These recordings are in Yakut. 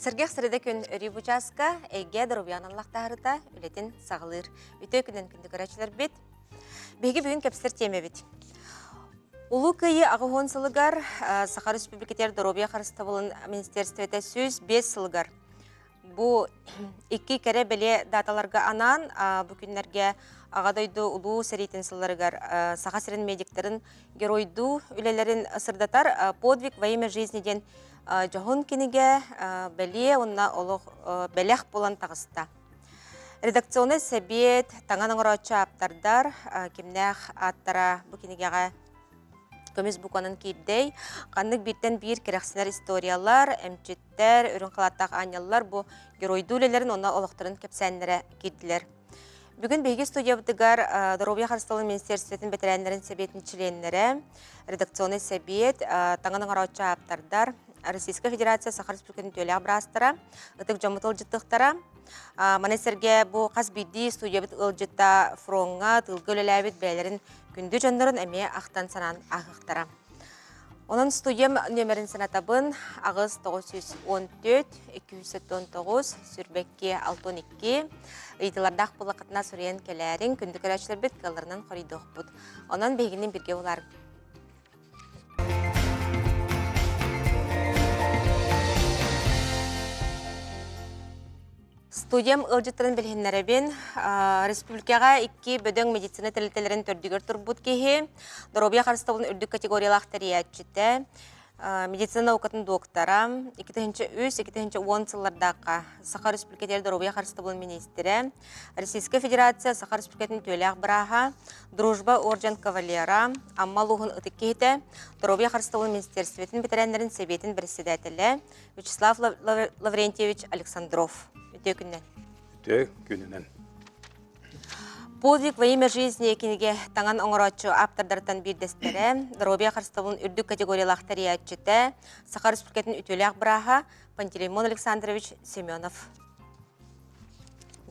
Сэргэх среда күн өрүү бу чааска эйгэ доруобуйаҕын аллахтаһарыта үлэтин саҕалыыр. Үтүө күнүн күндү көрөөччүлэрбит. Биһиги бүгүн кэпсэтэр тиэмэбит. Улуу Кыайыы 80 сылыгар Саха Республикатыгар доруобуйа харыстабылын министерствота 105 сылыгар Бу икки кэрэ бэлиэ даталарга анаан бу күннэргэ Аҕа дойду Улуу сэриитин сылларыгар Саха сирин медиктарын геройдуу үлэлэрин сырдатар «Подвиг во имя жизни» диэн дьоһун кинигэ бэлиэ уонна олох бэлэх буолан таҕыста. Редакционнай сэбиэт, таҥан оҥорооччу ааптардар кимнээх ааттара бу кинигэҕэ көмүс букванан киирдэй, ханнык бииртэн биир кэрэхсэнэр историялар, эмчиттэр, үрүҥ халааттаах аанньаллар бу геройдуу үлэлэрин уонна олохторун кэпсээннэрэ киирдилэр. Бүгүн биһиги студиябытыгар Доруобуйа харыстабылын министиэристибэтин бэтэрээннэрин сэбиэтин чилиэннэрэ, редакционнай сэбиэт, таҥан оҥорооччу ааптардар, Российскай Федерация Саха Республикатын үтүөлээх быраастара, ытык дьоммут ыалдьыттыахтара. Маны сэргэ бу хас биирдии студиябыт ыалдьыта фроҥҥа, тыылга үлэлээбит бэйэлэрин күндү дьоннорун эмиэ ахтан-санаан ааһыахтара. Онон студиям нүөмэрин санатабын 8 914 279 22 62 ыйытыылардаах буоллаххытына суруйан кэлээриҥ, күндү көрөөччүлэрбит кыалларынан хоруйдуохпут. Онон биһигини биргэ булаар. Студиям ыалдьыттарын билиһиннэрэбин. Республикаҕа икки бөдөҥ медицина тэрилтэлэрин төрдүгэр турбут киһи, доруобуйа харыстабылын үрдүк категориялаах тэрийээччитэ, медицина наукатын доктора, 2003-2010 сыллардаахха Саха Республикатыгар доруобуйа харыстабылын министрэ, Российскай Федерация Саха Республикатын үтүөлээх бырааһа, Дружба орден кавалера, Амма улууһун ытык киһитэ, доруобуйа харыстабылын министерствотын бэтэрээннэрин сэбиэтин бэрэссэдээтэлэ Вячеслав Лаврентьевич Александров. Үтүө күнүнэн. Үтүө күнүнэн. Подвиг во имя жизни кинигэ таҥан оҥорооччу ааптардарыттан биирдэстэрэ, доруобуйа харыстабылын үрдүк категориялаах тэрийээччитэ, Саха Республикатын үтүөлээх бырааһа Пантелеймон Александрович Семенов.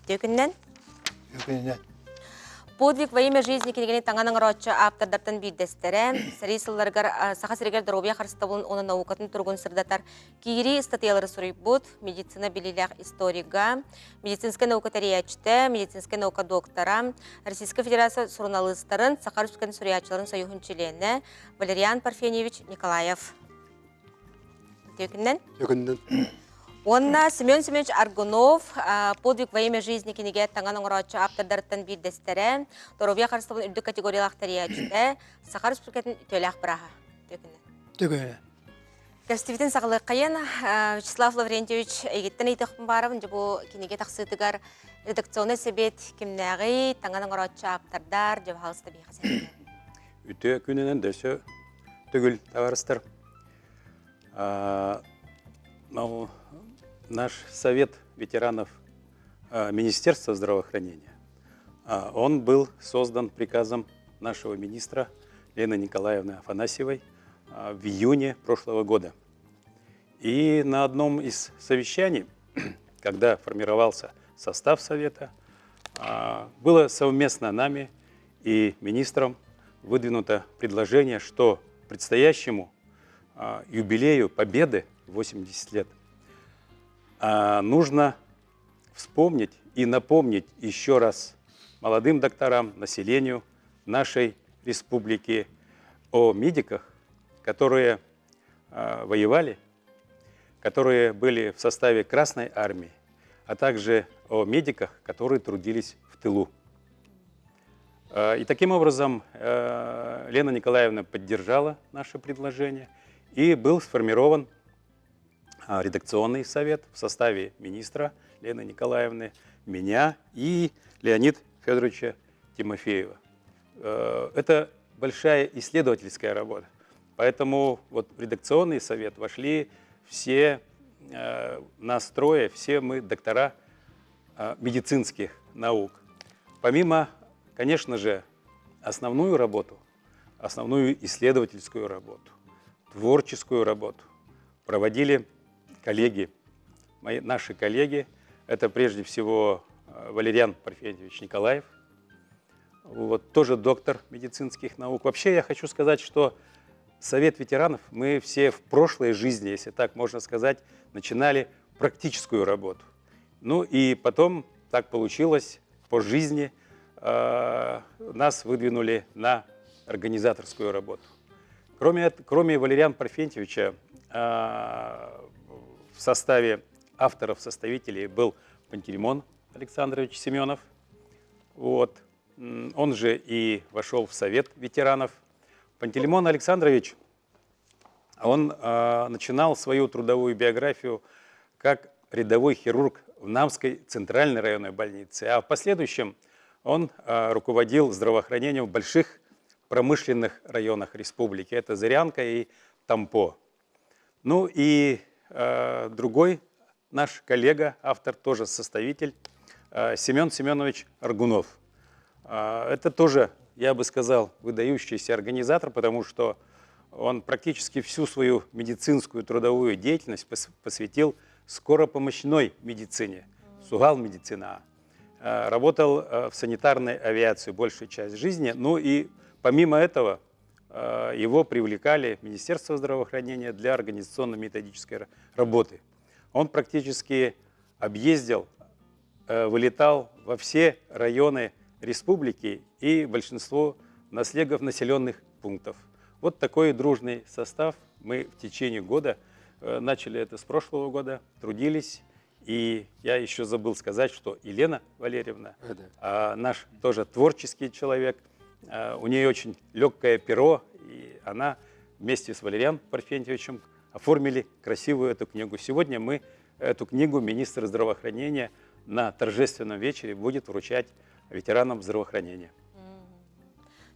Үтүө күнүнэн. Үтүө күнүнэн. Подвиг во имя жизни кинигэни таҥан оҥорооччу ааптардартан биирдэстэрэ, сэрии сылларыгар Саха сиригэр доруобуйа харыстабылын уонна наукатын туругун сырдатар киирии ыстатыйалары суруйбут, медицина билиилээх историга, медицинскэй наука тэрийээччитэ, медицинскэй наука доктора, Российскай Федерация суруналыыстарын, Саха Республикатын суруйааччыларын союһун чилиэнэ Валериан Парфеньевич Николаев. Үтүө Үтүө Уонна Семен Семенович Аргунов «Подвиг во имя жизни» кинигэ таҥан оҥорооччу ааптардарыттан биирдэстэрэ, доруобуйа харыстабылын үрдүк категориялаах тэрийээччитэ, Саха Республикатын үтүөлээх бырааһа. Үтүө күнүнэн. Кэпсэтиибитин саҕалыаххайын Вячеслав Лаврентьевич эйигиттэн ыйытыахпын баарабын дьэ бу кинигэ тахсыытыгар редакционнай сэбиэт кимнээҕий, таҥан оҥорооччу ааптардар, дьэ баһаалыста биһиэхэ сэһэргээ. Үтүө күнүнэн дөссө төгүл товарыстар. Ну, наш совет ветеранов Министерства здравоохранения, он был создан приказом нашего министра Лены Николаевны Афанасьевой в июне прошлого года. И на одном из совещаний, когда формировался состав совета, было совместно нами и министром выдвинуто предложение, что предстоящему юбилею Победы 80 лет нужно вспомнить и напомнить еще раз молодым докторам, населению нашей республики о медиках, которые воевали, которые были в составе Красной Армии, а также о медиках, которые трудились в тылу. И таким образом Лена Николаевна поддержала наше предложение, и был сформирован редакционный совет в составе министра Лены Николаевны, меня и Леонида Федоровича Тимофеева. Это большая исследовательская работа. Поэтому вот в редакционный совет вошли все нас трое, все мы доктора медицинских наук. Помимо, конечно же, основную работу, основную исследовательскую работу, творческую работу проводили коллеги, мои, наши коллеги. Это прежде всего Валериан Парфентьевич Николаев, вот, тоже доктор медицинских наук. Вообще я хочу сказать, что Совет ветеранов мы все в прошлой жизни, если так можно сказать, начинали практическую работу. Ну и потом так получилось по жизни, нас выдвинули на организаторскую работу. Кроме Валериана Парфентьевича, в составе авторов-составителей был Пантелеймон Александрович Семенов. Вот. Он же и вошел в Совет ветеранов. Пантелеймон Александрович, он начинал свою трудовую биографию как рядовой хирург в Намской центральной районной больнице, а в последующем он руководил здравоохранением в больших промышленных районах республики. Это Зырянка и Томпо. Ну и другой наш коллега, автор, тоже составитель, Семен Семенович Аргунов. Это тоже, я бы сказал, выдающийся организатор, потому что он практически всю свою медицинскую трудовую деятельность посвятил скоропомощной медицине, суһал медицина. Работал в санитарной авиации большую часть жизни. Ну и помимо этого его привлекали в Министерство здравоохранения для организационно-методической работы. Он практически объездил, вылетал во все районы республики и большинство наслегов населенных пунктов. Вот такой дружный состав мы в течение года, начали это с прошлого года, трудились. И я еще забыл сказать, что Елена Валерьевна, наш тоже творческий человек, у нее очень легкое перо, и она вместе с Валерианом Парфентьевичем оформили красивую эту книгу. Сегодня мы эту книгу министр здравоохранения на торжественном вечере будет вручать ветеранам здравоохранения.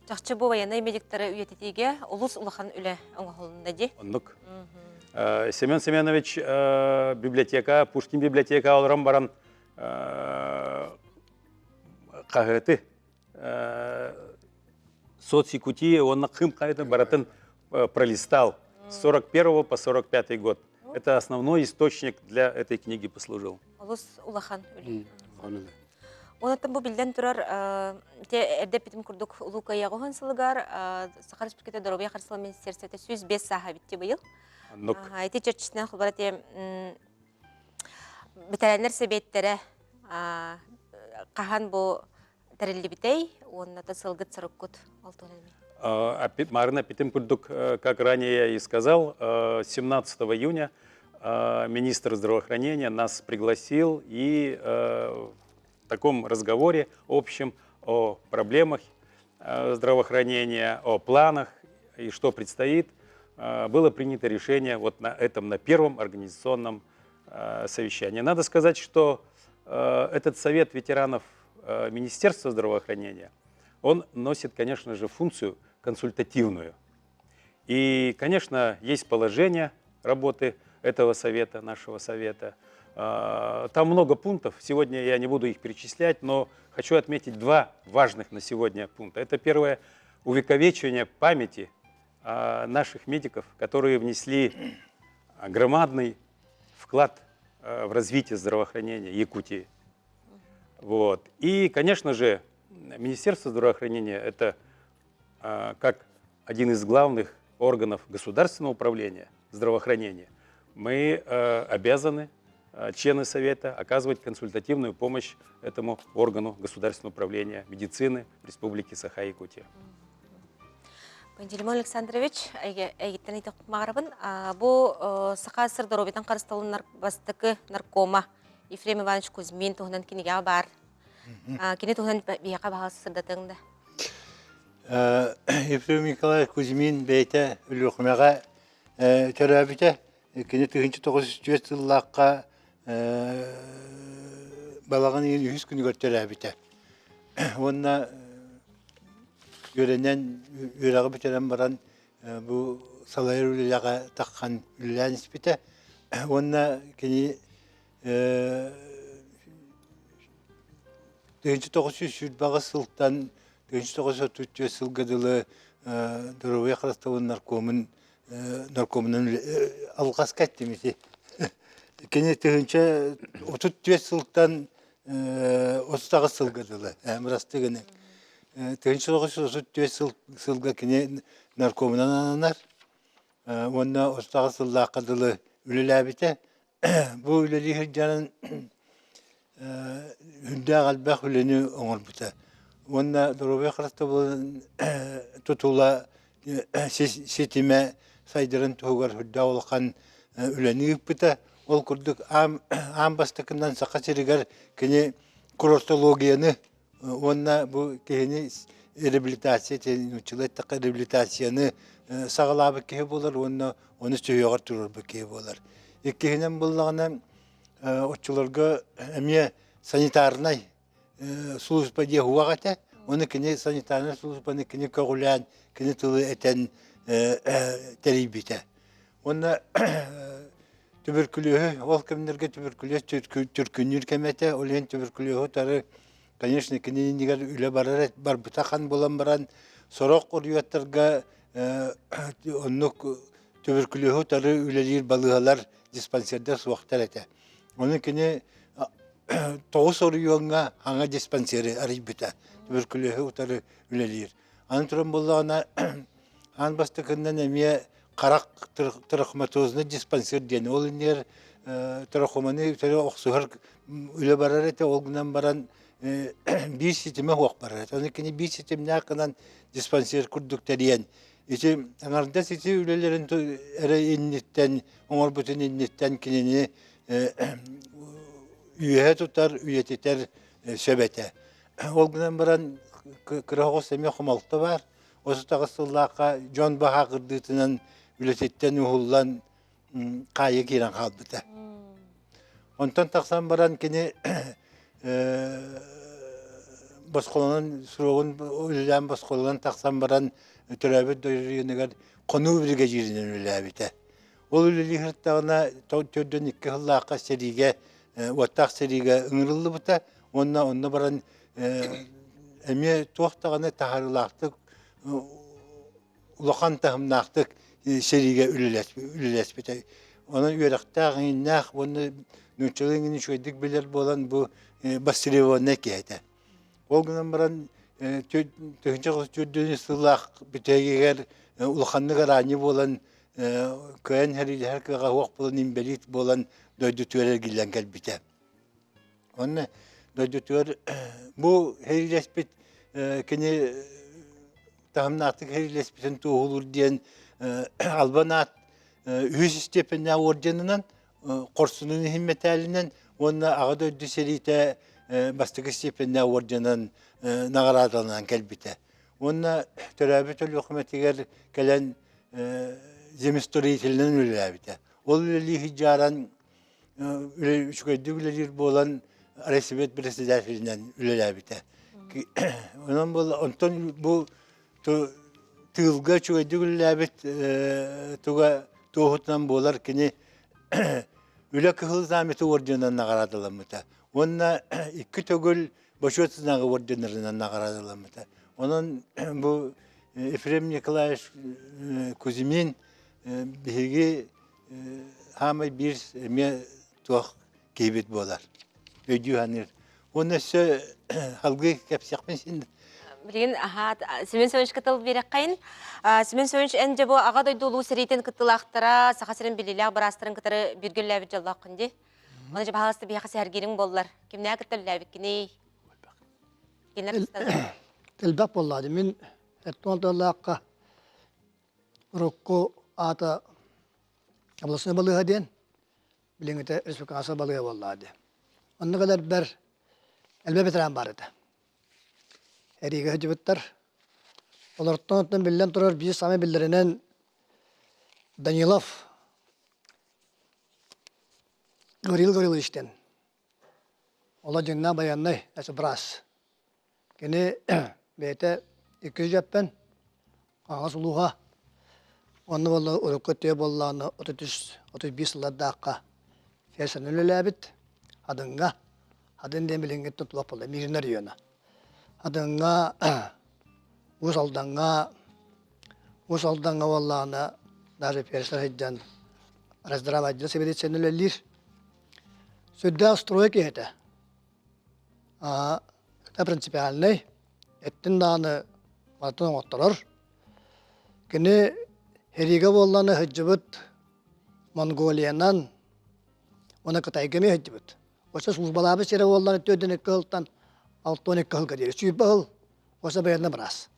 Чахчы бу военный медиктары үйэтитиигэ олус улахан үлэ оҥоһулунна дии. Оннук. Семен Семенович библиотека, Пушкин библиотека олорон баран хаһыаты соцсети уонна Кыым хаһыатын барытын пролистал с 41 по 45 год. Это основной источник для этой книги послужил. Олус улахан үлэ. Онон бу биллэн турар те эрдэ эппитим курдук Улуу Кыайыы аҕыс уон сылыгар Саха Республиката доруобуйа харыстабылын министерствота 105 сааһа битти быйыл. Оннук. Ити чэрчитинэн холобура те бэтэрээннэр сэбиэттэрэ хаһан бу тэриллибитэй уонна да сылгыт соруккут ол туһунан Марина эппитим курдук, как ранее я и сказал, 17 июня министр здравоохранения нас пригласил и в таком разговоре общем о проблемах здравоохранения, о планах и что предстоит, было принято решение вот на этом, на первом организационном совещании. Надо сказать, что этот совет ветеранов Министерства здравоохранения, он носит, конечно же, функцию консультативную. И, конечно, есть положение работы этого совета, нашего совета. Там много пунктов, сегодня я не буду их перечислять, но хочу отметить два важных на сегодня пункта. Это первое – увековечивание памяти наших медиков, которые внесли громадный вклад в развитие здравоохранения Якутии. Вот. И, конечно же, Министерство здравоохранения – это как один из главных органов государственного управления здравоохранения. Мы обязаны, члены Совета, оказывать консультативную помощь этому органу государственного управления медицины Республики Саха-Якутия. Пантелеймон Александрович, эйгиттэн баҕарабын, бу Саха СССР доруобуйатын харыстабылын бастакы наркома Ефрем Иванович Кузьмин туһунан кинигэҕэ баар. Кини туһунан биһиэхэ баһаалыста сырдатыаҥ да. Ефрем Николаевич Кузьмин бэйэтэ Өлүөхүмэҕэ төрөөбүтэ. Кини 1904 сыллаахха балаҕан ыйын үһүс күнүгэр төрөөбүтэ. Уонна үөрэнэн, үөрэҕи бүтэрэн баран бу салайар үлэҕэ таххан үлэлээн испитэ. Уонна кини 1928 сылтан 1934 сылга дылы доруобуйа харыстабылын наркомун наркомунан алҕаска эттим ити. Кини 1034 сылтан 38 сылга дылы бырастыы гыныҥ. 1934 сылга кини наркомунан ананар уонна 38 сыллаахха дылы үлэлээбитэ. Бу үлэлии сылдьан үрдээх элбэх үлэни оҥорбута. Уонна доруобуйа харыстабылын тутула ситимэ сайдарын туһугар үрдээх улахан үлэни ыыппыта. Ол курдук аан бастакынан Саха сиригэр кини курортологияны уонна бу киһини реабилитация нууччалыы эттэххэ реабилитацияны саҕалаабыт киһи буолар уонна ону сүһүөҕэр туруорбут киһи буолар. Иккиһинэн буоллаҕына оччолорго эмиэ санитарнай служба диэ уһуох этэ. Ону кини санитарнай службаны кини көҕүлээн, кини тылы этэн тэрийбитэ. Уонна түбүркүлүөһү, ол кэмнэргэ түбүркүлүөс түркүннүүр кэмэ этэ. Ол иһин түбүркүлүөһү утары, конечно, кини иннигэр үлэ барар барбыта хан буолан баран, сорох оройуоттарга оннук түбүркүлүөһү утары үлэлиир балыыһалар, диспансердар суохтар этэ. Ону кини 9 оройуоҥҥа аҥа диспансеры арыйбыта, түбүркүлүөһү утары үлэлиир. Аны туран буоллаҕына, аан бастакыннан эмиэ харах трахоматозный диспансер диэн ол иннигэр трахоманы үтэрэ охсуһар үлэ барар этэ, ол гынан баран биир ситимэ суох барар этэ. Ону кини биир ситимнээх гынан диспансер курдук тэрийэн ити аҥардас ити үлэлэрин эрэ инниттэн оҥорбутун инниттэн кинини үөһэ тутар, үйэтитэр сөп этэ. Ол гынан баран кыра оҕус эмиэ хомолто баар. 38 сыллаахха дьон баһа кырдыытынан үлэтиттэн уһуллан хаайыы киирэн хаалбыта. Онтон тахсан баран кини босхолонон суругун үлэлээн босхолонон тахсан баран төрөөбүт дойдутугар хонуу биригэдьииринэн үлэлээбитэ. Ол үлэлии сырыттаҕына төрдүн икки сыллаахха сэриигэ уоттаах сэриигэ ыҥырыллыбыта уонна онно баран эмиэ туох даҕаны таһаарыылаахтык улахан таһымнаахтык сэриигэ үлэлэспитэ. Онон үөрэхтээх, иҥиннээх уонна нууччалыы иҥин үчүгэйдик билэр буолан бу бастреливаннай киһи этэ. Ол гынан баран 1904 сыллаах бүтэһигэр улаханнык араанньы буолан кыайан сэриилэһэр кыаҕа суох буолан инбэлиит буолан дойдутугар эргиллэн кэлбитэ. Онно дойдутугар бу сэриилэспит кини таһымнаахтык сэриилэспитин туоһулуур диэн албан аат үһүс степеннээх орденынан хорсунун иһин мэтээлинэн уонна Аҕа дойду сэриитэ бастакы степеннээх орденынан наҕараадаланан кэлбитэ. Уонна төрөөбүт Өлүөхүмэтигэр кэлэн земстроителинэн үлэлээбитэ. Ол үлэлии сылдьааран үчүгэйдик үлэлиир буолан райсовет председателинэн үлэлээбитэ. Онон буолла онтон бу тыылга үчүгэйдик үлэлээбит туга туоһутунан буолар кини Үлэ Кыһыл Знамята орденынан наҕараадаламмыта уонна икки төгүл Бочуот знага орденнарынан наҕараадаламмыта. Онон бу Ефрем Николаевич Кузьмин биһиги хаамай биир эмиэ туох киһибит буолар. Өйдүү саныыр. Уонна өссө салгыы кэпсиэхпин син. Билигин аһаат Семен Семеновичка тыл биэрэххэйин. Семен Семенович эн дьэ бу Аҕа дойду улуу сэриитин кыттыылаахтара Саха сирин биллиилээх быраастарын кытары бииргэ үлэлээбит дьоллооххун дии. Оны дьэ баһаалыста биһиэхэ сэһэргиириҥ буоллар. Кимнээх кытта үлэлээбиккиний? Кинилэр Элбэх буоллаады. Мин эттон тыллаахха урукку аата областной балыыһа диэн билиҥҥитэ республиканскай балыыһа буоллаҕа дии. Онно кэлэрбэр элбэх ветеран баар этэ. Эриигэ сылдьыбыттар. Олортон оттон биллэн турар биир саамай биллэринэн Данилов Гаврил Гаврилович диэн Оло дьиҥнээх байыаннай быраас. Кини бэйэтэ иккис дьэппэн Хаҥалас улууһа онно буолла урукку өттүгэр буоллаҕына 33 35 сыллардаахха фельдшеринэн үлэлээбит Адыҥҥа Адын диэн билиҥҥиттэн тулах буолла Мирнэ района Адыҥҥа Уус Алдаҥҥа Уус Алдаҥҥа буоллаҕына даже фельдшер сылдьан Росздрав отдел сэбиэдиссэйинэн үлэлиир Сүрдээх строй киһи этэ Это принципиальный, эттин даҕаны барытын оҥотторор. Кини сэриигэ буоллаҕына сылдьыбыт Монголиянан, Уонна Кытайга эмиэ сылдьыбыт. Оса службалаабыт сирэ буоллар 42 сылтан 62 сылга диэри 120 сыл оса байыаннай быраас.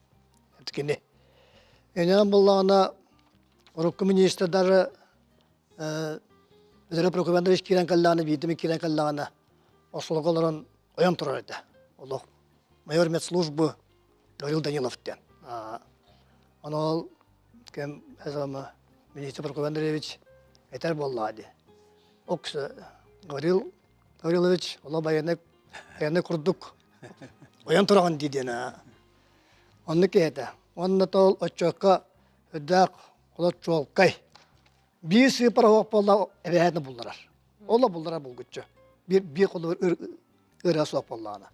Кини. Иннинэн буллаҕына урукку министрдары Петр Прокопьевич киирэн кэллэҕинэ, биирдэ киирэн кэллэҕинэ, остуолга олорон ойон турар этэ. Олох майор медслужбы Гаврил Данилов диэн. Ону ол кэм министр Прокопий Андреевич этэр буоллаҕа дии. Ол Гаврил Гаврилович олох байыаннай байыаннай курдук ойон тураҕын дии диэн. Оннук киһи этэ. Уонна то отчуокка үрдээх олох чуолкай. Биир сыыппара суох буолла эбэһээтин булларар. Ол булларар булгуччу. Биир биир холобур ырыа суох буоллаҕына.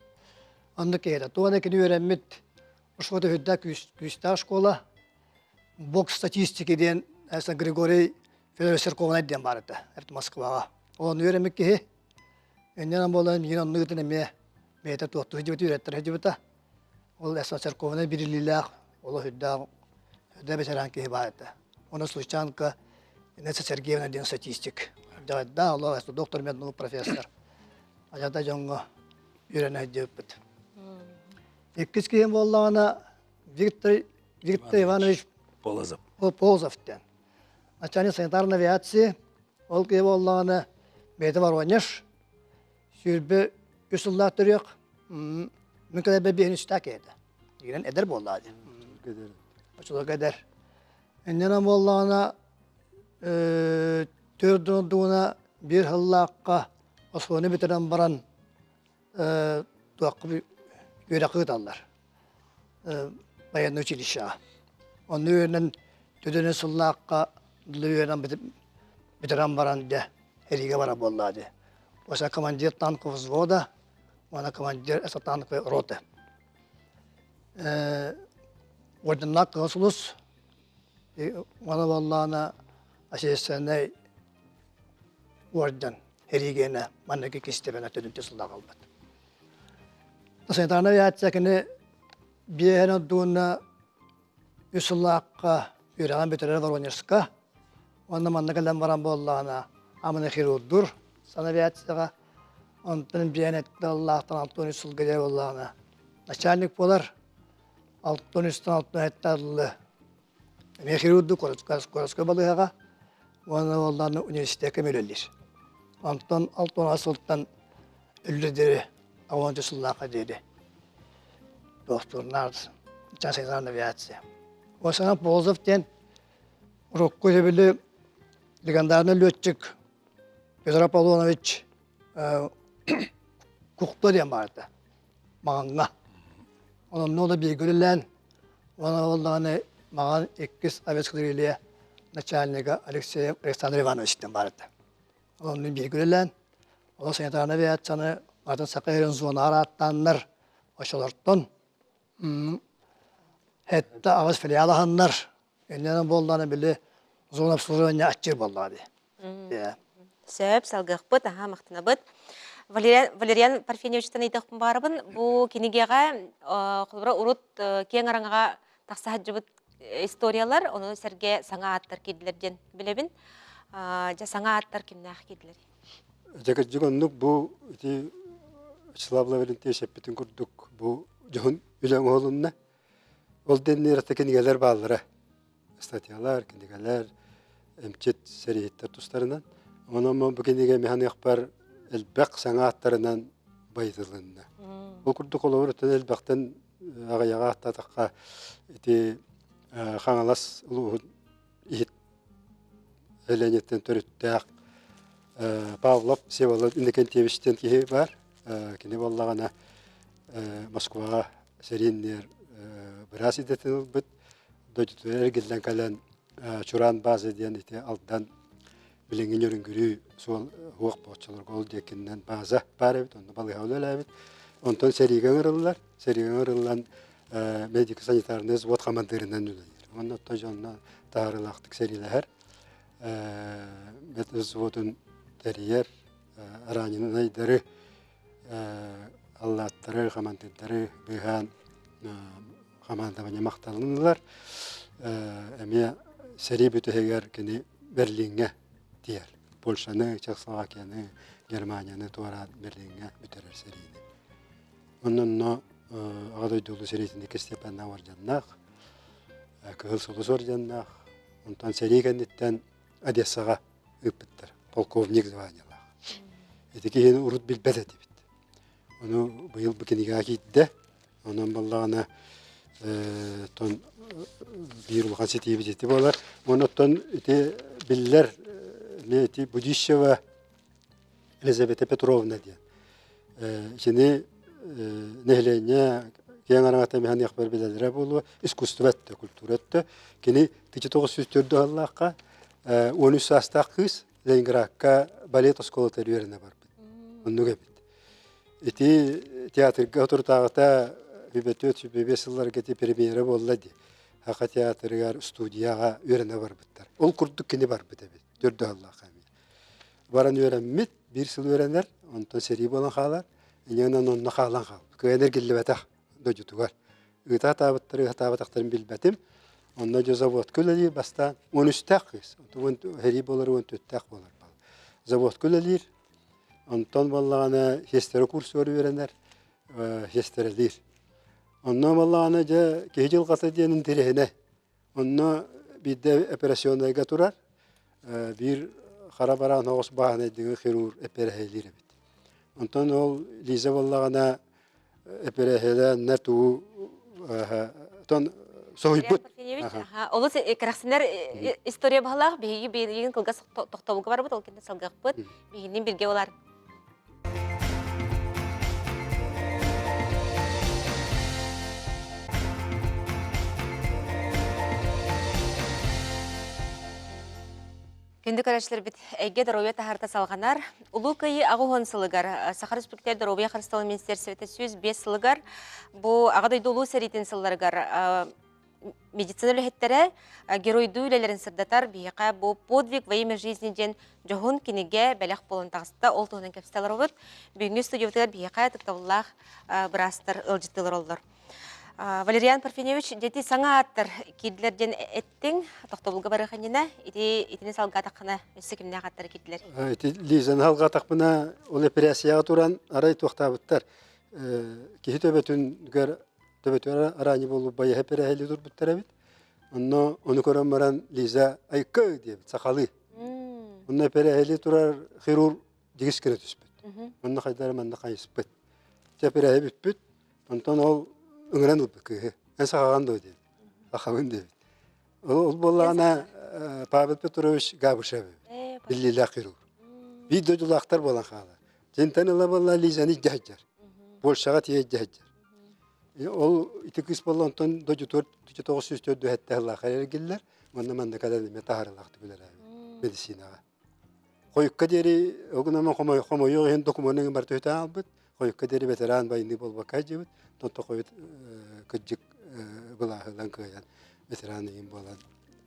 Оннук киһи этэ. Туона кини үөрэммит школа үрдээх күүстээх школа бокс статистики диэн Григорий Федорович Церковнай диэн баар этэ Москваҕа. Ол үөрэммит киһи иннинэн буолан миигин оннук ытын эмиэ бэйэтэ туохтуу сылдьыбыт үөрэттэрэ сылдьыбыта. Ол церковнай бирилиилээх олох үрдээх үрдээх бэтэрээн киһи баар этэ. Оны Случанка Инесса Сергеевна диэн статистик. Да, олох доктор меднаук профессор. Ажата дьоҥҥо үөрэнэ сылдьыбыппыт. Иккис киһим буоллаҕына Виктор Виктор Иванович Полозов. Полозов диэн. Начальник санитарной авиации. Ол киһи буоллаҕына бэйэтэ Воронеж. 23 сыллаах төрүөх. Мин кэлэрбэр биэһин үстээх киһи этэ. Игирэн эдэр буоллаҕа дии. Оччолорго эдэр. Иннинэн буоллаҕына төрт дууна биир сыллаахха оскуоланы бүтэрэн баран туохха үөрэххэ ыыталлар военное училищеҕа. Онно үөрэнэн төдөнө сыллаахха үөрэнэн бүтэрэн баран дьэ эриигэ барар буоллаа дии. Оса командир танкового взвода уонна командир танковой роты. Орденнаах Кыһыл Сулус уонна буоллаҕына общественнай орден эриигиэнэ манныгы кистибэнэ төдүнтү сыллаах ылбыт. Санитарнай авиация кини биэһэн ордугуна үс сыллаахха үөрэҕин бүтэрэр Воронежска уонна манна кэлэн баран буоллаҕына аманы хирурдур санавиацияҕа онтон биэһэн этталлаахтан 63 сылга диэри буоллаҕына начальник буолар 63 67 дылы эмиэ хирурдуу куорасскай балыыһаҕа уонна буоллаҕына университекка үлэлиир. Онтон 66 сылтан өллө диэри 10 сыллаахха диэри туохтуурнаах санитарная авиация. Осана Полозов диэн урукку сөбүлү легендарный летчик Петр Аполлонович Кухто диэн баар этэ Маҕаҥҥа. Онон да бииргэ үлэлээн, уонна ол даҕаны Маҕан иккис авиаскадрилья начальнига Алексеев Александр Иванович диэн баар этэ. Онон бииргэ үлэлээн, ол санитарнай авиацияны атын Саха сирин зонаҕар ааттааннар, оччолортон сэттэ аҕыс филиал аһаннар, иннинэн буоллаҕына били зона обслуживания аччыыр буоллаҕа дии. Сөп, салгыахпыт, аһаа махтанабыт. Валериан Парфеньевичтан ыйдахпын баарабын. Бу кинигэҕэ холобура урут киэҥ араҥаҕа тахса сылдьыбыт историялар, ону сэргэ саҥа ааттар киирдилэр диэн билэбин. Дьэ, саҥа ааттар кимнээх киирдилэр? Дьэ, кырдьык оннук бу ити Вячеслав Лаврентьевич эппитин курдук бу дьоһун үлэ оҥоһулунна. Ол дэннэр кинигэлэр бааллара. Статьялар, кинигэлэр, эмчит сэрииһиттэр тустарынан. Онон бу кинигэ механыахпар элбэх саҥа ааттарынан байытылынна. Ол курдук холобур оттон элбэхтэн аҕыйаҕа ааттаатахха ити Хаҥалас улууһун иһит Ленинтэн төрүттээх Павлов Всеволод Иннокентьевич диэн киһи баар. Кини буоллаҕына Москваҕа сэрииннэр быраас идэтин ылбыт. Дойдутугар эргиллэн кэлэн Чураан база диэн ити Алдан билиҥҥи Нөрүҥгүрүү суол уох бооччолорго ол диэкиннэн база баар эбит, онно балыыһа үлэлээбит. Онтон сэриигэ ыҥырыллар. Сэриигэ ыҥырыллан медико-санитарный взвод хамандыырынан үлэлиир. Уонна оттон дьонно таһаарыылаахтык сэриилэһэр. Медвзводун тэрийэр, раненайдары, аллааттары, хамандыырдары быыһаан командование махталын ылар. Эмиэ сэрии бүтэһигэр кини Берлиҥҥэ тиийэр. Польшаны, Чехословакияны, Германияны туораан Берлиҥҥэ бүтэрэр сэриини. Онно Аҕа дойду Улуу сэриитин иккис степеннаах орденнаах, Кыһыл Сулус орденнаах, онтон сэрии кэнниттэн Одессаҕа ыыппыттар, полковник званиелаах. Ити киһини урут билбэт этибит. Ону быйыл бу кинигэҕэ киирдэ. Онон буоллаҕына тон биир улахан ситиибит ити буолар. Уонна оттон ити биллэр эмиэ ити Будищева Елизавета Петровна диэн. Итини нэһилиэнньэ киэҥ араҥата эмиэ билэллэрэ буолуо, искусство өттө, культура өттө. Кини 1904 сыллаахха 13 саастаах кыыс Ленинградка балет оскуолатыгар үөрэнэ барбыт. Оннук эбит. Ити театрга соторутааҕыта Бүбэтүөт сүбэбиэ сылларга ити премьера буолла дии. Саха театрыгар студияҕа үөрэнэ барбыттар. Ол курдук кини барбыт эбит. Төрдө сыллаах эбит. Баран үөрэммит, биир сыл үөрэнэр, онтон сэрии буолан хаалар. Инньэ онно хаалан хаалбыт. Кыайан эргиллибэтэх дойдутугар. Ыыта сатаабыттары, сатаабатахтарын билбэтим. Онно дьэ заводка үлэлиир бастаан он үстээх кыыс, сэрии буолар уон түөртээх буолар. Заводка үлэлиир, онтон буоллаҕына сиэстэрэ курсугар үөрэнэр, сиэстэрэлиир. Онно буоллаҕына дьэ киһи дьылҕата диэн интэриэһинэй. Онно биирдэ операционнайга турар, биир хара бараан оҕус бааһынайдыҥы хирург эпэрэһэлиир эбит. Онтон ол Лиза буоллаҕына эпэрэһэлээннэр тугу тон соһуйбут. Олус кэрэхсэнэр история баһылаах биһиги биһигин кылгас тохтобулга барбыт, ол кэннэ салгыахпыт. Биһигинин билгэ болар. Күндү көрөөччүлэрбит, эйгэ доруобуйа таһаарта салҕанар. Улуу Кыайыы 80 сылыгар Саха Республиката доруобуйа харыстабылын министиэристибэтэ 105 сылыгар бу Аҕа дойду Улуу сэриитин сылларыгар медицина үлэһиттэрэ геройдуу үлэлэрин сырдатар биһиэхэ бу подвиг во имя жизни диэн дьоһун кинигэ бэлэх буолан таҕыста. Ол туһунан кэпсэтэ олоробут. Бүгүҥҥү студиябытыгар биһиэхэ ытыктабыллаах быраастар ыалдьыттыылар оллор. Валериан Парфеньевич, дьэти саҥа ааттар киирдилэр диэн эттиҥ. Тохтобулга барыах иннинэ ити итини салгаатаххына өссө кимнээх ааттар киирдилэр? Ити Лизаны салгаатахпына ол эпэрээссийэҕэ туран арай туохтаабыттар. Киһи төбөтүгэр төбөтүгэр араанньы буолбут байыһа эпэрээһили турбуттар эбит. Онно ону көрөн баран Лиза айка диэбит сахалыы. Онно эпэрээһили турар хирург дьигис гына түспүт. Онно хайдара манна хайыспыт. Дьэ эпэрээһи бүппүт. Онтон ол ыҥыран ылбыт кыыһы. Эн сахаҕан дуо диэбит. Сахабын диэбит. Ол буоллаҕына Павел Петрович Габышев эбит. Биллиилээх хирург. Биир дойдулаахтар буолан хаалар. Дьинтэн ыла буолла Лизаны илдьэ сылдьар. Польшаҕа тиийэ илдьэ сылдьар. Ол ити кыыс буолла онтон дойдутугар 904 сыллаах эргиллэр. Манна манна кэлэн эмиэ таһаарыылаахтык үлэлээбит медицинаҕа. Хойукка диэри огунама хомойуох иһин докумуонун барыта үтэн аалбыт. Хойукка диэри ветеран войны буолбакка сылдьыбыт. Онтон хойут кырдьык былааһынан кыайан ветеран иһин буолан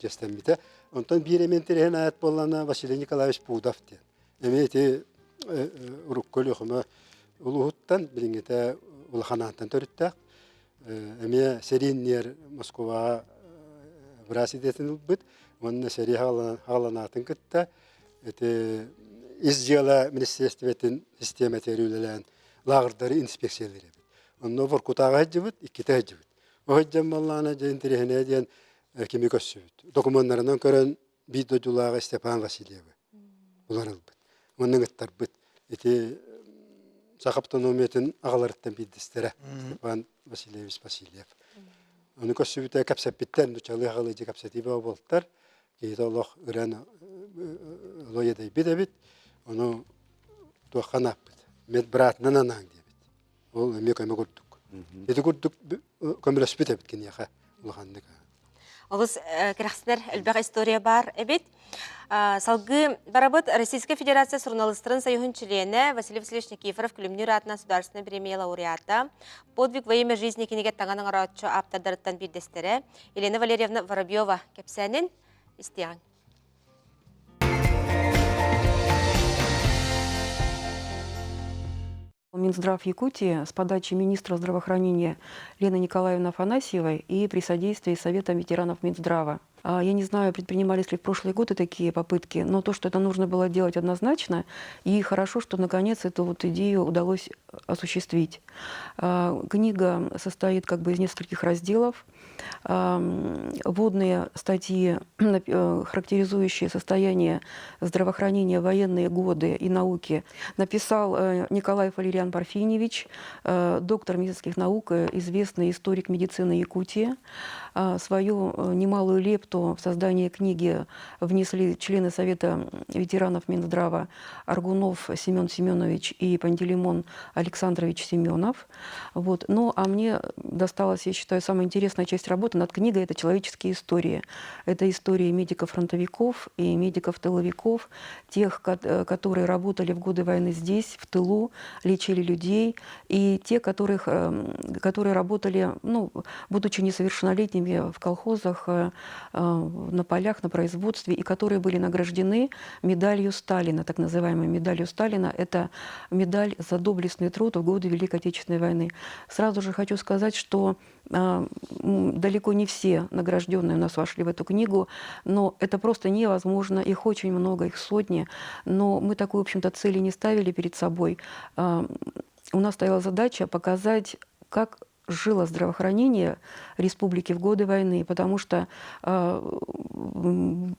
чэстэммитэ. Онтон биир эмиэ интэриэһин аат буоллаҕына Василий Николаевич Пудов диэн. Эмиэ ити урукку Өлүөхүмэ улууһуттан, билиҥҥитэ Улахан Аантан төрүттээх. Эмиэ сэрии иннигэр Москваҕа быраас идэтин ылбыт уонна сэрии хаҕаланаатын кытта ити ис дьыала министиэристибэтин систиэмэтигэр үлэлээн лааҕырдары инспекциялыыр эбит. Онно Воркутаҕа сылдьыбыт, иккитэ сылдьыбыт. Ол сылдьан буоллаҕына дьэ интэриэһинэй диэн кими көрсүбүт. Докумуоннарынан көрөн биир дойдулааҕа Степан Васильевы булан ылбыт. Уонна ыҥыттарбыт. Ити саха автономиятын аҕаларыттан биирдэстэрэ Степан Васильевич Васильев. Ону көрсүбүтэ кэпсэппиттэр, нуччалыы аҕалыы дьэ кэпсэтии бөҕө буолтар. Киһитэ олох ыран лоедайбыт эбит. Ону туохха анааппыт? Медбратынан анааҥ диэбит. Ол эмиэ көмө курдук. Ити курдук көмөлөспүт эбит киниэхэ улаханнык. Олус кэрэхсэнэр элбэх история баар эбит. Салгыы барабыт Российскай Федерация суруналыыстарын союһун чилиэнэ Василий Васильевич Никифоров Күлүмнүүр аатынан Государственнай премия лауреата, «Подвиг во имя жизни» кинигэ таҥан оҥорооччу ааптардарыттан биирдэстэрэ Елена Валерьевна Воробьева кэпсээнин истиэҕиҥ. Минздрав Якутии с подачи министра здравоохранения Лены Николаевны Афанасьевой и при содействии Совета ветеранов Минздрава. Я не знаю, предпринимались ли в прошлые годы такие попытки, но то, что это нужно было делать однозначно, и хорошо, что наконец эту вот идею удалось осуществить. Книга состоит как бы из нескольких разделов. Вводные статьи, характеризующие состояние здравоохранения в военные годы и науки, написал Николай Валериан Парфиньевич, доктор медицинских наук, известный историк медицины Якутии. Свою немалую лепту в создание книги внесли члены Совета ветеранов Минздрава Аргунов Семен Семенович и Пантелеймон Александрович Семенов. Вот. Ну, а мне досталась, я считаю, самая интересная часть работы над книгой – это человеческие истории. Это истории медиков-фронтовиков и медиков-тыловиков, тех, которые работали в годы войны здесь, в тылу, лечили людей, и те, которые работали, ну, будучи несовершеннолетними в колхозах, на полях, на производстве, и которые были награждены медалью Сталина, так называемой медалью Сталина. Это медаль за доблестный труд в годы Великой Отечественной войны. Сразу же хочу сказать, что далеко не все награжденные у нас вошли в эту книгу, но это просто невозможно, их очень много, их сотни, но мы такой, в общем-то, цели не ставили перед собой. У нас стояла задача показать, как жило здравоохранение республики в годы войны, потому что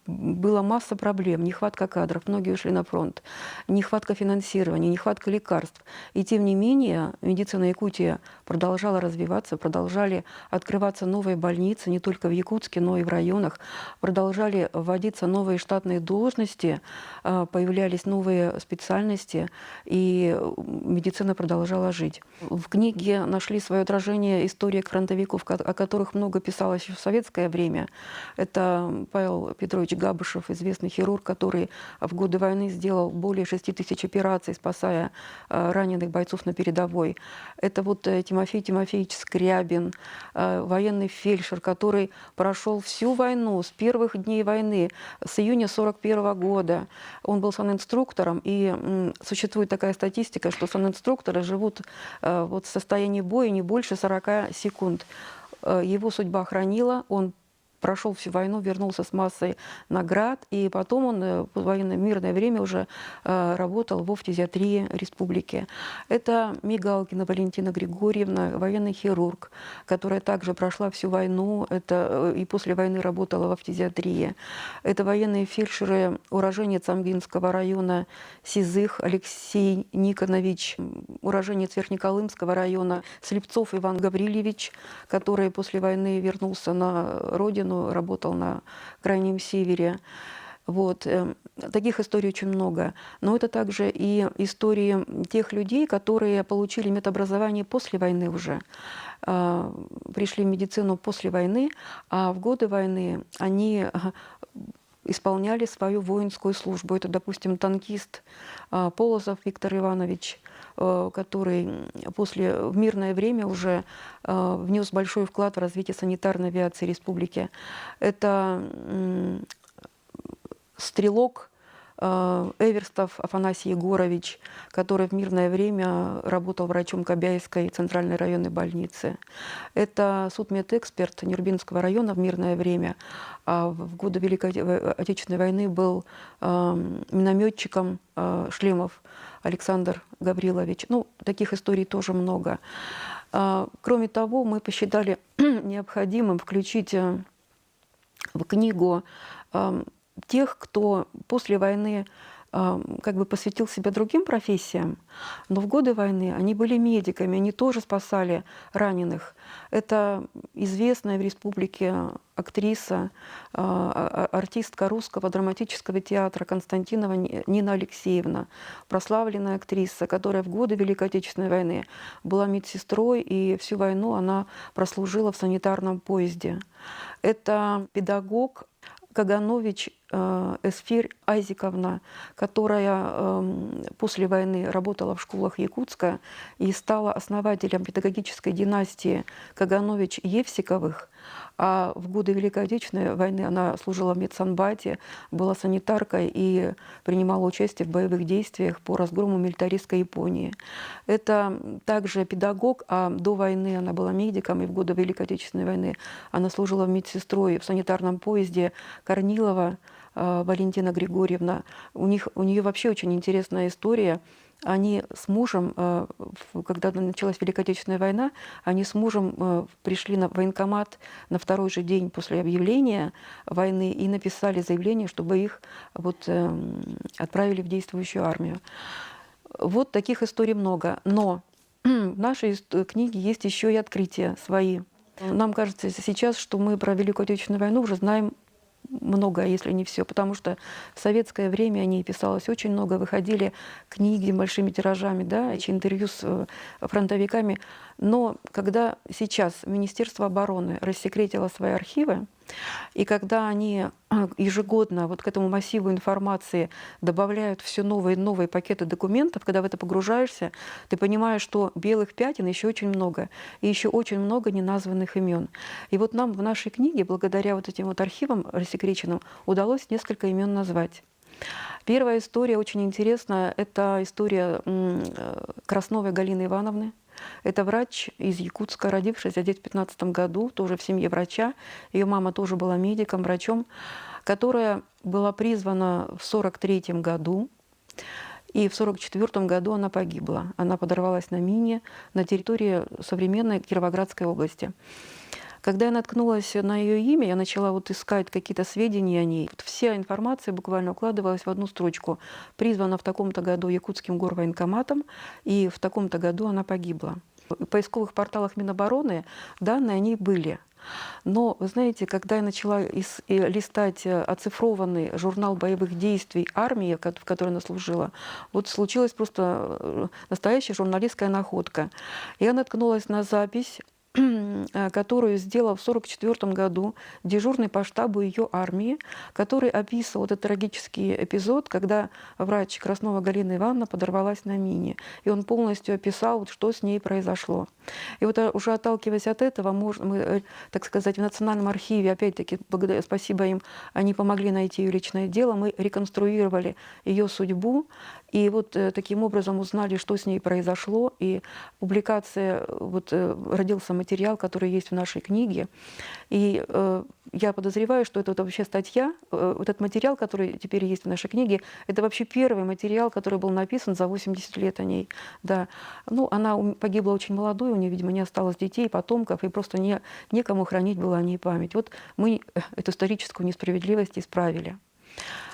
была масса проблем, нехватка кадров, многие ушли на фронт, нехватка финансирования, нехватка лекарств. И тем не менее медицина Якутии продолжала развиваться, продолжали открываться новые больницы не только в Якутске, но и в районах, продолжали вводиться новые штатные должности, появлялись новые специальности, и медицина продолжала жить. В книге нашли свое отражение истории фронтовиков, о которых много писалось еще в советское время. Это Павел Петрович Габышев, известный хирург, который в годы войны сделал более 6 тысяч операций, спасая раненых бойцов на передовой. Это вот Тимофей Тимофеевич Скрябин, военный фельдшер, который прошел всю войну с первых дней войны, с июня 41 года. Он был санинструктором, и существует такая статистика, что санинструкторы живут вот в состоянии боя не больше 40 секунд. Его судьба хранила, он прошел всю войну, вернулся с массой наград, и потом он в военное мирное время уже работал во фтизиатрии республики. Это Мигалкина Валентина Григорьевна, военный хирург, которая также прошла всю войну, и после войны работала во фтизиатрии. Это военные фельдшеры, уроженец Амгинского района Сизых Алексей Никонович, уроженец Верхнеколымского района Слепцов Иван Гаврильевич, который после войны вернулся на родину, работал на Крайнем Севере. Вот. Таких историй очень много. Но это также и истории тех людей, которые получили медобразование после войны уже, пришли в медицину после войны, а в годы войны они исполняли свою воинскую службу. Это, допустим, танкист Полозов Виктор Иванович, который в мирное время уже внес большой вклад в развитие санитарной авиации республики. Это стрелок Эверстов Афанасий Егорович, который в мирное время работал врачом Кобяйской центральной районной больницы. Это судмедэксперт Нюрбинского района в мирное время, а в годы Великой Отечественной войны был минометчиком Шлемов Александр Гаврилович. Таких историй тоже много. Кроме того, мы посчитали необходимым включить в книгу тех, кто после войны посвятил себя другим профессиям, но в годы войны они были медиками, они тоже спасали раненых. Это известная в республике актриса, артистка русского драматического театра Константинова Нина Алексеевна, прославленная актриса, которая в годы Великой Отечественной войны была медсестрой, и всю войну она прослужила в санитарном поезде. Это педагог Каганович Эсфирь Айзиковна, которая после войны работала в школах Якутска и стала основателем педагогической династии Каганович-Евсиковых. А в годы Великой Отечественной войны она служила в медсанбате, была санитаркой и принимала участие в боевых действиях по разгрому милитаристской Японии. Это также педагог, а до войны она была медиком, и в годы Великой Отечественной войны она служила медсестрой в санитарном поезде Корнилова Валентина Григорьевна. У нее вообще очень интересная история. Они с мужем, когда началась Великая Отечественная война, они с мужем пришли на военкомат на второй же день после объявления войны и написали заявление, чтобы их вот отправили в действующую армию. Вот таких историй много. Но в нашей книге есть еще и открытия свои. Нам кажется сейчас, что мы про Великую Отечественную войну уже знаем много, если не все, потому что в советское время о ней писалось очень много, выходили книги большими тиражами, да, интервью с фронтовиками. Но когда сейчас Министерство обороны рассекретило свои архивы, и когда они ежегодно вот к этому массиву информации добавляют все новые и новые пакеты документов, когда в это погружаешься, ты понимаешь, что белых пятен еще очень много, и еще очень много неназванных имен. И вот нам в нашей книге, благодаря вот этим вот архивам рассекреченным, удалось несколько имен назвать. Первая история очень интересная. Это история Красновой Галины Ивановны. Это врач из Якутска, родившаяся здесь в 15 году, тоже в семье врача. Ее мама тоже была медиком, врачом, которая была призвана в 43 году. И в 44 году она погибла. Она подорвалась на мине на территории современной Кировоградской области. Когда я наткнулась на ее имя, я начала вот искать какие-то сведения о ней. Вот вся информация буквально укладывалась в одну строчку. Призвана в таком-то году якутским горвоенкоматом, и в таком-то году она погибла. В поисковых порталах Минобороны данные о ней были. Но, вы знаете, когда я начала листать оцифрованный журнал боевых действий армии, в которой она служила, вот случилась просто настоящая журналистская находка. Я наткнулась на запись, которую сделал в 1944 году дежурный по штабу ее армии, который описывал этот трагический эпизод, когда врач Краснова Галина Ивановна подорвалась на мине. И он полностью описал, вот, что с ней произошло. И вот уже отталкиваясь от этого, мы, так сказать, в Национальном архиве, опять-таки, благодаря, спасибо им, они помогли найти ее личное дело, мы реконструировали ее судьбу, и вот таким образом узнали, что с ней произошло, и публикация, вот родился материал, который есть в нашей книге. И я подозреваю, что это вот вообще статья, вот этот материал, который теперь есть в нашей книге, это вообще первый материал, который был написан за 80 лет о ней. Да. Ну, она погибла очень молодой, у нее, видимо, не осталось детей, потомков, и просто некому хранить было о ней память. Вот мы эту историческую несправедливость исправили.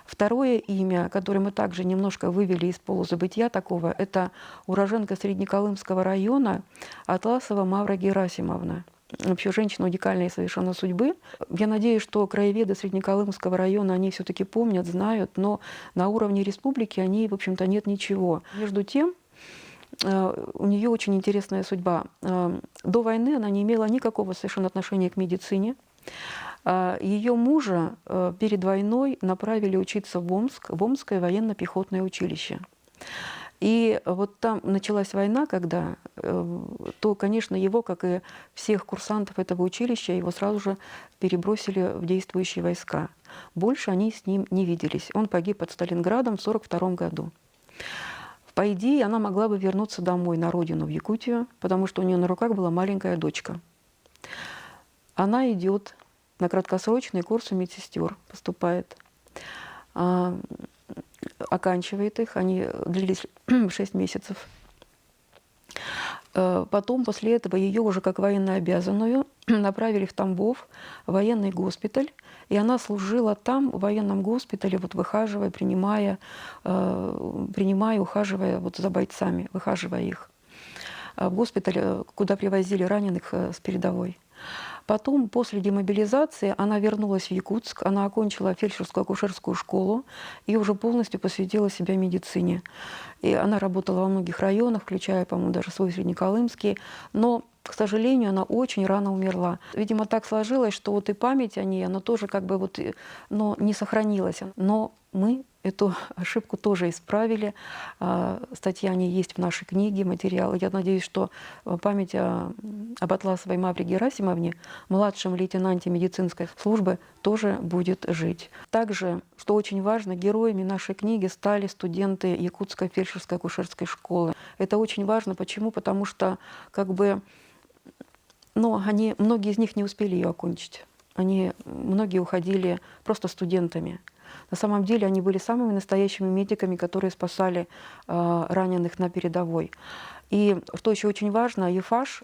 Второе имя, которое мы также немножко вывели из полузабытия такого, это уроженка Среднеколымского района Атласова Мавра Герасимовна. Вообще женщина уникальной совершенно судьбы. Я надеюсь, что краеведы Среднеколымского района, они все-таки помнят, знают, но на уровне республики о ней, в общем-то, нет ничего. Между тем, у нее очень интересная судьба. До войны она не имела никакого совершенно отношения к медицине. Ее мужа перед войной направили учиться в Омск, в Омское военно-пехотное училище. И вот там началась война, когда, то, конечно, его, как и всех курсантов этого училища, его сразу же перебросили в действующие войска. Больше они с ним не виделись. Он погиб под Сталинградом в 1942 году. По идее, она могла бы вернуться домой, на родину, в Якутию, потому что у нее на руках была маленькая дочка. Она идет на краткосрочные курсы медсестер, поступает, оканчивает их, они длились 6 месяцев. Потом, после этого, ее уже как военнообязанную направили в Тамбов, в военный госпиталь, и она служила там, в военном госпитале, вот выхаживая, принимая, ухаживая вот за бойцами, выхаживая их. В госпитале, куда привозили раненых с передовой. Потом, после демобилизации, она вернулась в Якутск, она окончила фельдшерскую акушерскую школу и уже полностью посвятила себя медицине. И она работала во многих районах, включая, по-моему, даже свой Среднеколымский. Но К сожалению, она очень рано умерла. Видимо, так сложилось, что вот и память о ней, она тоже как бы вот, но не сохранилась. Но мы эту ошибку тоже исправили. Статья о ней есть в нашей книге, материал. Я надеюсь, что память об Атласовой Мавре Герасимовне, младшем лейтенанте медицинской службы, тоже будет жить. Также, что очень важно, героями нашей книги стали студенты Якутской фельдшерско-акушерской школы. Это очень важно. Почему? Потому что как бы, ну, они, многие из них не успели ее окончить. Они, многие уходили просто студентами. На самом деле они были самыми настоящими медиками, которые спасали раненых на передовой. И что еще очень важно, ЕФАШ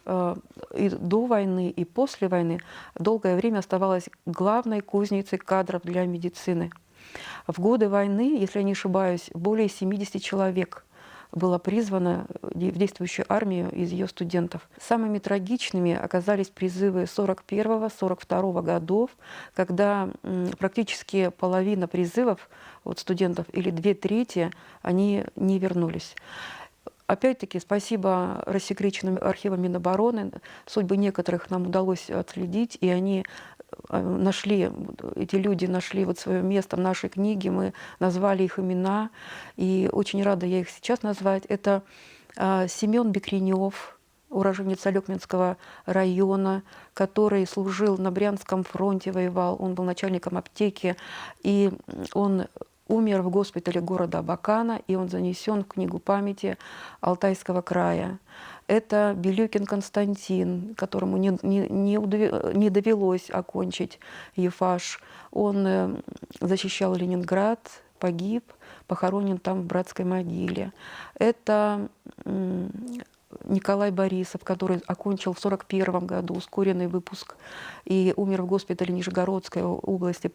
и до войны, и после войны долгое время оставалась главной кузницей кадров для медицины. В годы войны, если я не ошибаюсь, более 70 человек было призвано в действующую армию из ее студентов. Самыми трагичными оказались призывы 41-42 годов, когда практически половина призывов вот студентов или 2/3 они не вернулись. Опять-таки, спасибо рассекреченным архивам Минобороны. Судьбы некоторых нам удалось отследить, и они нашли, эти люди нашли вот свое место в нашей книге, мы назвали их имена, и очень рада я их сейчас назвать. Это Семен Бекренев, уроженец Олекминского района, который служил на Брянском фронте, воевал, он был начальником аптеки, и он умер в госпитале города Абакана, и он занесен в книгу памяти Алтайского края. Это Белюкин Константин, которому не довелось окончить ЕФАШ. Он защищал Ленинград, погиб, похоронен там в братской могиле. Это Николай Борисов, который окончил в 41 году ускоренный выпуск и умер в госпитале Нижегородской области,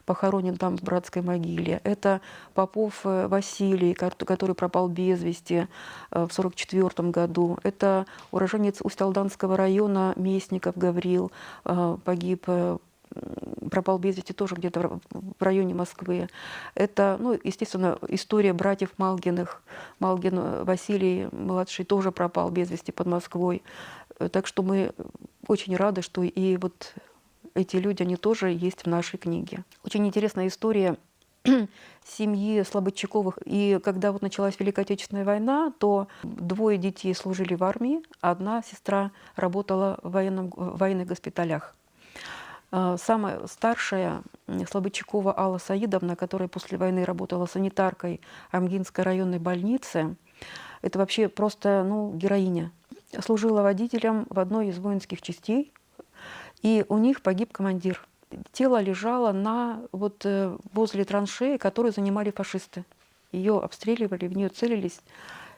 похоронен там в братской могиле. Это Попов Василий, который пропал без вести в 44 году. Это уроженец Усть-Алданского района Местников Гаврил, погиб, пропал без вести тоже где-то в районе Москвы. Это, естественно, история братьев Малгиных. Малгин Василий младший тоже пропал без вести под Москвой. Так что мы очень рады, что и вот эти люди, они тоже есть в нашей книге. Очень интересная история семьи Слободчаковых. И когда началась Великая Отечественная война, то двое детей служили в армии, а одна сестра работала в военных госпиталях. Самая старшая, Слободчакова Алла Саидовна, которая после войны работала санитаркой Амгинской районной больницы, это вообще просто, героиня. Служила водителем в одной из воинских частей, и у них погиб командир. Тело лежало возле траншеи, которую занимали фашисты. Ее обстреливали, в нее целились.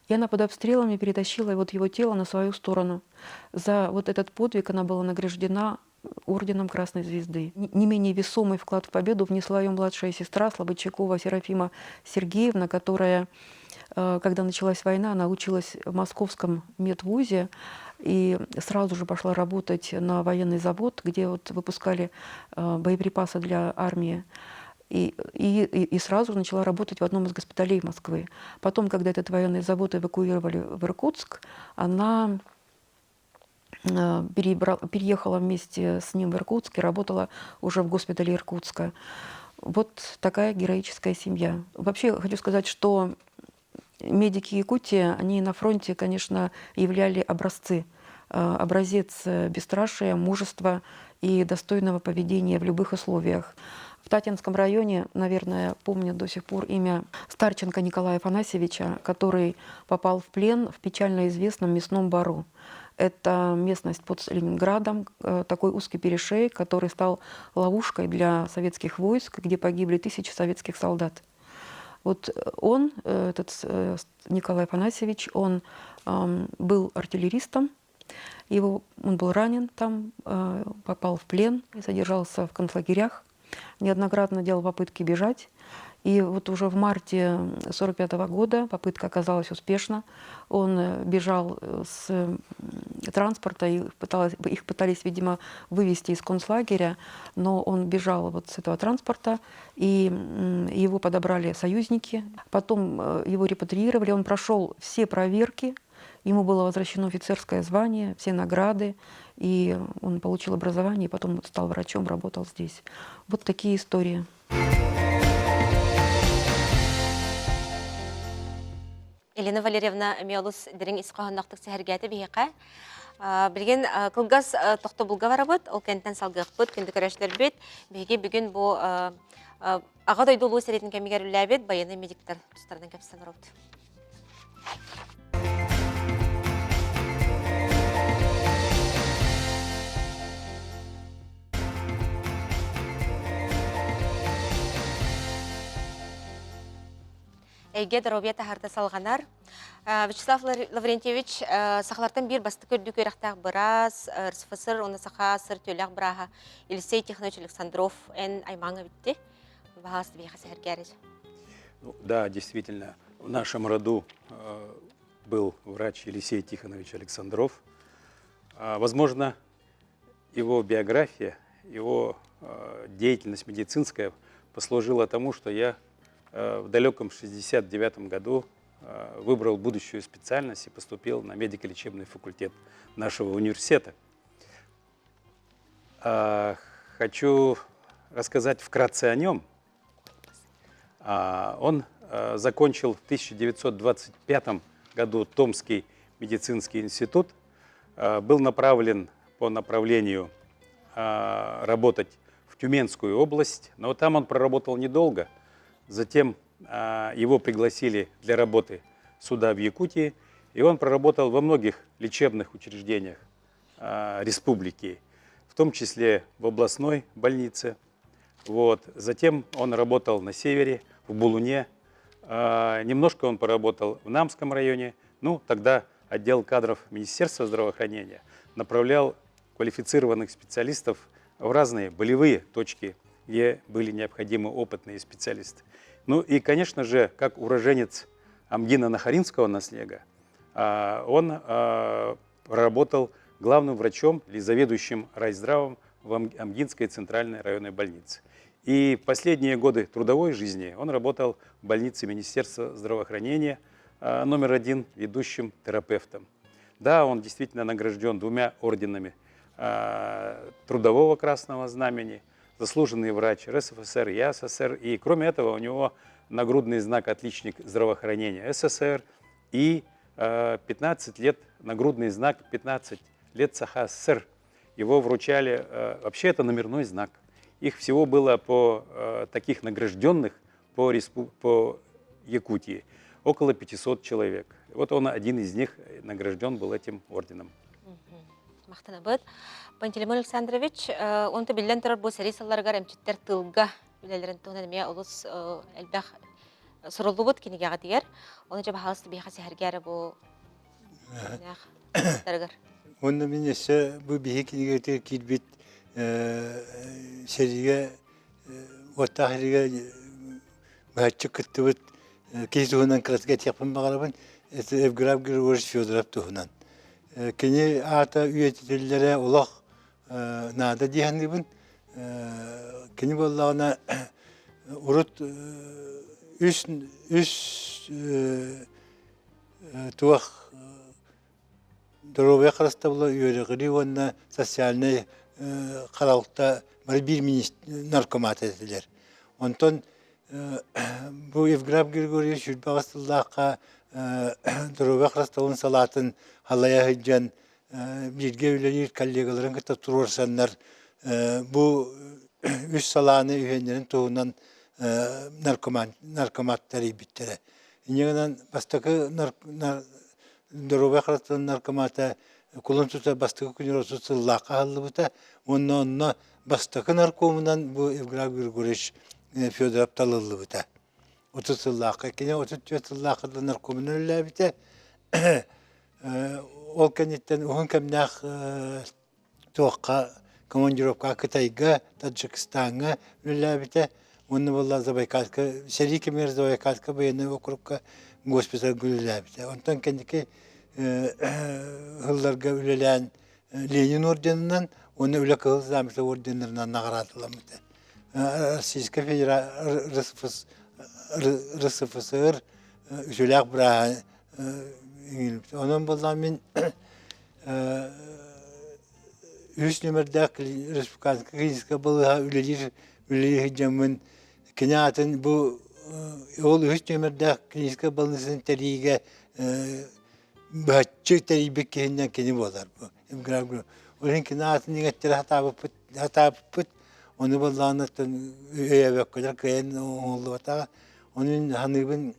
И она под обстрелами перетащила его тело на свою сторону. За этот подвиг она была награждена орденом Красной Звезды. Не менее весомый вклад в победу внесла ее младшая сестра Слободчакова Серафима Сергеевна, которая, когда началась война, она училась в московском медвузе и сразу же пошла работать на военный завод, где выпускали боеприпасы для армии. И сразу же начала работать в одном из госпиталей Москвы. Потом, когда этот военный завод эвакуировали в Иркутск, она переехала вместе с ним в Иркутск и работала уже в госпитале Иркутска. Вот такая героическая семья. Вообще хочу сказать, что медики Якутии, они на фронте, конечно, являли образец бесстрашия, мужества и достойного поведения в любых условиях. В Татинском районе, наверное, помнят до сих пор имя Старченко Николая Афанасьевича, который попал в плен в печально известном Мясном Бору. Это местность под Ленинградом, такой узкий перешеек, который стал ловушкой для советских войск, где погибли тысячи советских солдат. Вот он, этот Николай Афанасьевич, он был артиллеристом, он был ранен там, попал в плен, содержался в концлагерях, неоднократно делал попытки бежать. И уже в марте 45-го года попытка оказалась успешна. Он бежал с транспорта, и их пытались, видимо, вывести из концлагеря, но он бежал с этого транспорта, и его подобрали союзники. Потом его репатриировали, он прошел все проверки Ему было возвращено офицерское звание, все награды, и он получил образование, и потом стал врачом, работал здесь. Вот такие истории. Елена Валерьевна эмиэ олус дириҥ ис хоһоонноохтук сэһэргээтэ биһиэхэ. Билигин кылгас тохтобулга барабыт, ол кэнтэн салгыахпыт, күндү көрөөччүлэрбит. Биһиги бүгүн бу Аҕа дойду улуу сэриитин кэмигэр үлэлээбит байыаннай медиктар тустарынан кэпсэтэн олоробут. Эйгэ доруобуйа таһаарда салҕанар. Вячеслав Лаврентьевич сахалартан биир бастакы үрдүк үөрэхтээх быраас, РСФСР уонна Саха СССР төлөөх бырааһа Елисей Тихонович Александров эн аймааҥа бүтти. Баһаас биһиэхэ сэһэргээрэй. Да, действительно, в нашем роду был врач Елисей Тихонович Александров. Возможно, его биография, его деятельность медицинская послужила тому, что я в далеком 69 году выбрал будущую специальность и поступил на медико-лечебный факультет нашего университета. Хочу рассказать вкратце о нем. Он закончил в 1925 году Томский медицинский институт, был направлен по направлению работать в Тюменскую область, но там он проработал недолго. Затем его пригласили для работы сюда, в Якутии, и он проработал во многих лечебных учреждениях республики, в том числе в областной больнице. Вот. Затем он работал на севере, в Булуне. Немножко он поработал в Намском районе. Ну, тогда отдел кадров Министерства здравоохранения направлял квалифицированных специалистов в разные болевые точки, где были необходимы опытные специалисты. Ну и, конечно же, как уроженец Амгина-Нахаринского наслега, он проработал главным врачом или заведующим райздравом в Амгинской центральной районной больнице. И в последние годы трудовой жизни он работал в больнице Министерства здравоохранения номер один ведущим терапевтом. Да, он действительно награжден двумя орденами Трудового Красного Знамени, заслуженный врач РСФСР и СССР. И кроме этого у него нагрудный знак «Отличник здравоохранения СССР» и 15 лет нагрудный знак 15 лет Саха СССР. Его вручали, вообще это номерной знак. Их всего было по таких награжденных по, респу, по Якутии около 500 человек. Вот он один из них награжден был этим орденом. Махтанабыт. Пантелеймон Александрович, онто биллэн турар бу сэрии сылларыгар эмчиттэр тылга үлэлэрин туһунан эмиэ олус элбэх суруллубут кинигэҕэ тигэр. Ону дьэ баһаалыста биһиэхэ сэһэргээр бу тарыгар. Уонна мин өссө бу биһи кинигэтигэр киирбит сэриигэ уоттаах сэриигэ быһаччы кыттыбыт киһи туһунан кыратык этиэхпин баҕарабын. Это Евграф Григорьевич Федоров туһунан. Кини аата үйэтитиллэрэ олох наада дии саныыбын. Кини буоллаҕына урут үс үс туох доруобуйа харыстабыла үөрэҕирии уонна социальнай харалта бары биир наркомат этилэр. Онтон бу Евграф Григорьевич 28 сыллаахха доруобуйа харыстабылын салаатын халайа сылдьан бииргэ үлэлиир коллегаларын кытта туруорсаннар бу үс салааны үһүөннэрин туһунан наркоман наркомат тэрийбиттэрэ. Инньэ гынан бастакы доруобуйа харыстабылын наркомата кулун тутар бастакы күнүгэр 30 сыллаахха аһыллыбыта уонна онно бастакы наркомунан бу Евграф Григорьевич Федоров талыллыбыта. 30 сыллаахха кини 34 сыллаахха наркомунан үлэлээбитэ. Ол кэнниттэн уһун кэмнээх туохха командировкаҕа Кытайга, Таджикистаҥҥа үлэлээбитэ уонна буолла Забайкальска сэрии кэмигэр Забайкальска военнай округка госпитальга үлэлээбитэ. Онтон кэнники сылларга үлэлээн Ленин орденынан уонна Үлэ Кыһыл Знамята орденнарынан наҕараадаламмыта. Российскай Федерация РСФСР үтүөлээх бырааһа Онон буоллаҕа мин үһүс нүөмэрдээх республиканскай клиническэй балыыһа үлэлиир үлэлии сылдьаммын кини аатын бу ол үһүс нүөмэрдээх клиническэй балыыһатын тэрийиигэ быһаччы тэрийбит киһинэн кини буолар. Ол иһин кини аатын иҥэттэрэ сатаабыппыт, сатаабыппыт. Ону буоллаҕына өйөөбөккөлөр кыайан оҥоһуллубатаҕа. Ону саныыбын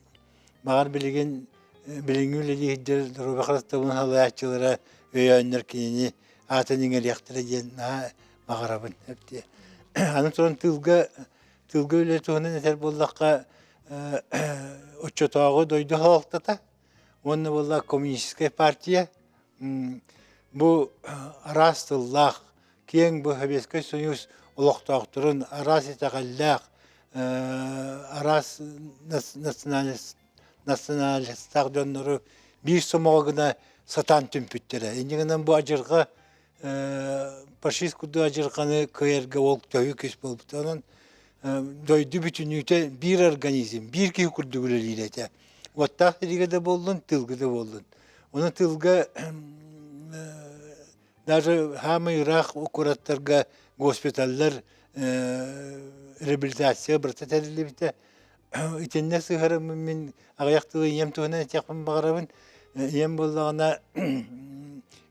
баҕар билигин билиҥҥи үлэлии сылдьар доруобуйа харыстабылын салайааччылара өйөөннөр кинини аатын иҥэриэхтэрэ диэн наһаа баҕарабын. Аны туран тыылга тыылга үлэ туһунан этэр буоллахха оччотооҕу дойду салалтата уонна буолла коммунистическай партия бу араас тыллаах киэҥ бу Советскай Союз олохтоохторун араас итэҕэллээх араас националистаах дьоннору биир сомоҕо гына сатаан түмпүттэрэ. Инньэ гынан бу адьырҕа фашист курдук адьырҕаны кыайарга ол төһүү күүс буолбута. Онон дойду бүтүннүүтэ биир организм, биир киһи курдук үлэлиир этэ. Уоттаах сэриигэ да буоллун, тылга да буоллун. Ону тылга даже хаамай ыраах куораттарга госпиталлар реабилитация барыта тэриллибитэ. Итиннэ сыһарыммын мин аҕыйах тылы ийэм туһунан этиэхпин баҕарабын. Ийэм буоллаҕына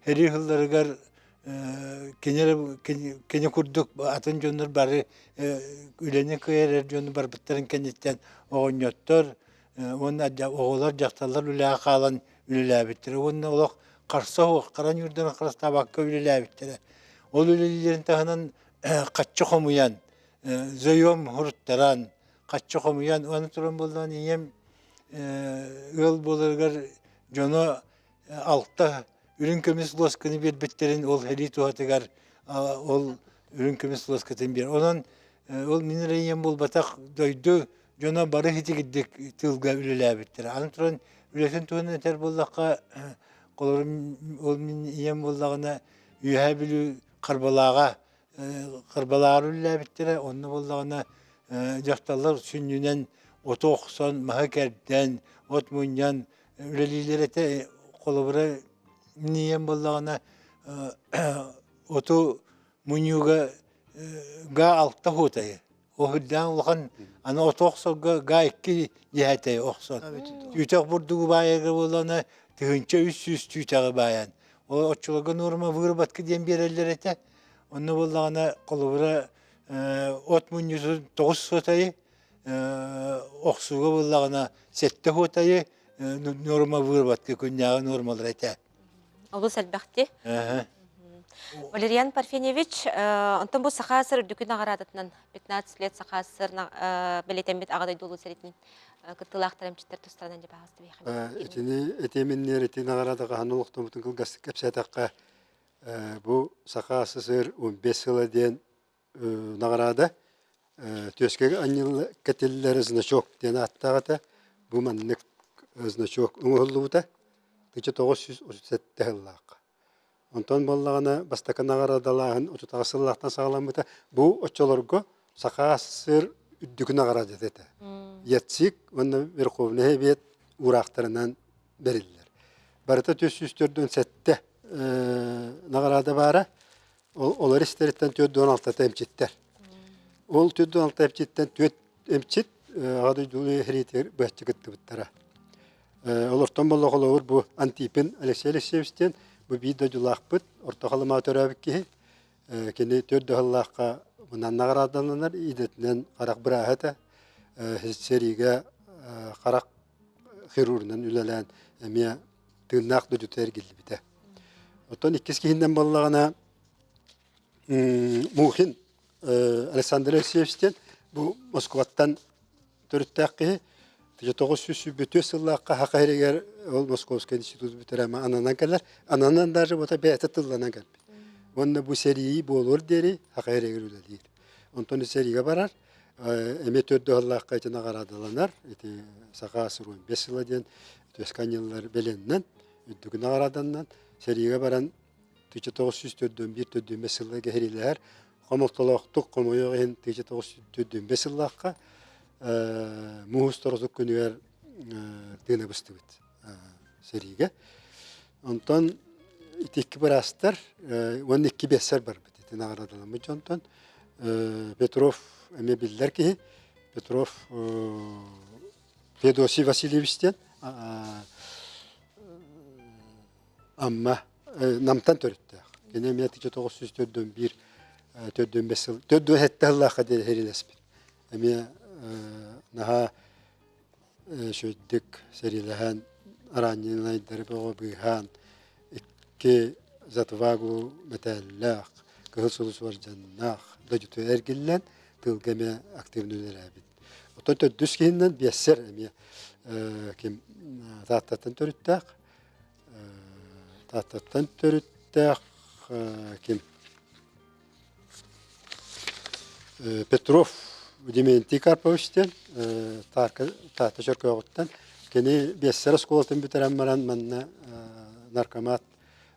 сэрии сылларыгар кини кини курдук атын дьоннор бары үлэни кыайар эр дьону барбыттарын кэнниттэн оҕонньоттор уонна оҕолор дьахталлар үлэҕэ хаалан үлэлээбиттэрэ уонна олох харса суох хара ньуурдарын харыстаабакка үлэлээбиттэрэ. Ол үлэлииллэрин таһынан хаччы хомуйан заем хуруттаран хаччы хомуйан уонна туран буоллаҕына ийэм ыал буоларыгар дьоно алта үрүҥ көмүс луосканы биэрбиттэрин ол сэрии туһатыгар ол үрүҥ көмүс луоскатын биэр. Онон ол мин эрэ ийэм буолбатах дойду дьоно бары итигирдик тылга үлэлээбиттэрэ. Аны туран үлэтин туһунан этэр буоллахха, холобур ол мин ийэм буоллаҕына Үөһээ Бүлүү Харбалааҕа Харбалааҕар үлэлээбиттэрэ. Онно буоллаҕына дьахталлар сүнньүнэн оту охсон, маһы кэрдэн, от мунньан үлэлииллэр этэ. Холобура, мин ийэм буоллаҕына оту мунньууга гаа алта хуотайы. Оһурдаан улахан аны оту охсорго гаа икки дьэһэтэй охсон. Түүтэх бурдугу баайарга буоллаҕына 1300 түүтэҕи баайан. Ол оччолорго нуорма выработка диэн биэрэллэр этэ. Онно буоллаҕына холобура от мунньуутун 9 суотайы охсууга буоллаҕына 7 суотайы нуорма выработка күннээҕи нуормалар этэ. Олус элбэхти. Валериан Парфеньевич, онтон бу Саха СССР үрдүкү наҕараадатынан 15 лет Саха СССР бэлиэтэммит Аҕа дойду улуу сэриитин кыттыылаахтар эмчиттэр тустарынан дьэ баҕас Итини этиэминнэр ити наҕараада хаһан олохтоммутун кылгастык кэпсээтэххэ, бу Саха СССР 15 сыла диэн наҕараада түөскэ анньылла кэтиллэр значок диэн ааттаах этэ. Бу маннык значок оҥоһуллубута 1937 сыллаахха. Онтон буоллаҕына бастакы наҕараадалааһын 38 сыллаахтан саҕаламмыта. Бу оччолорго Саха СССР үрдүкү наҕараадата этэ. ЯЦИК уонна Верховный Совет уураахтарынан бэриллэр. Барыта 447 наҕараада баара. Олор истэриттэн 46 эмчиттэр. Ол 46 эмчиттэн 4 эмчит Аҕа дойдуну сэриитигэр быһаччы кыттыбыттара. Олортон буолла холобур бу Антипин Алексей Алексеевич диэн бу биир дойдулаахпыт, Орто Халымаа төрөөбүт киһи. Кини төрт дыһаллаахха мынан наҕараадаланар, идэтинэн харах бырааһа этэ. Сэриигэ харах хирурунан үлэлээн эмиэ тыыннаах дойдута эргиллибитэ. Оттон иккис киһинэн буоллаҕына Мухин Александр Алексеевич диэн бу Москваттан төрүттээх киһи 1924 сыллаахха Саха сиригэр ол Московскай институт бүтэрэ ананан кэлэр. Ананан даже вот бэйэтэ тылланан кэлбит. Уонна бу сэрии буолуор диэри Саха сиригэр үлэлиир. Онтон сэриигэ барар. Эмиэ төрдө сыллаахха ити наҕараадаланар. Ити Саха СССР 5 сыла диэн түөскэ анньыллар бэлиэннэн үрдүк наҕарааданнан сэриигэ баран 1941-45 сылларга сэриилэһэр. Хомолтолоохтук хомойуох иһин 1945 сыллаахха муус торотук күнүгэр тыына быстыбыт. сэриигэ. Онтон ити икки быраастар уонна икки биэссэр барбыт. Ити наҕараадаламмыт дьонтон Петров эмиэ биллэр киһи. Петров Феодосий Васильевич диэн Амма Намтан төрүттээх. Кини эмиэ 1941 45 сыл 47 сыллаахха диэри сэриилэспит. Эмиэ наһаа үчүгэйдик сэриилэһэн араанньынайдары бөҕө быыһаан икки за отвагу мэтээллээх, Кыһыл Сулус уордьаннаах дойдутугар эргиллэн тыылга эмиэ активно үлэлээбит. Оттон төрдүс киһинэн биэссэр эмиэ ким Тааттаттан төрүттээх Тааттаттан төрүттээх ким Петров Дементий Карпович диэн Таатта Чөркөөҕүттэн кини биэссэр оскуолатын бүтэрэн баран манна наркомат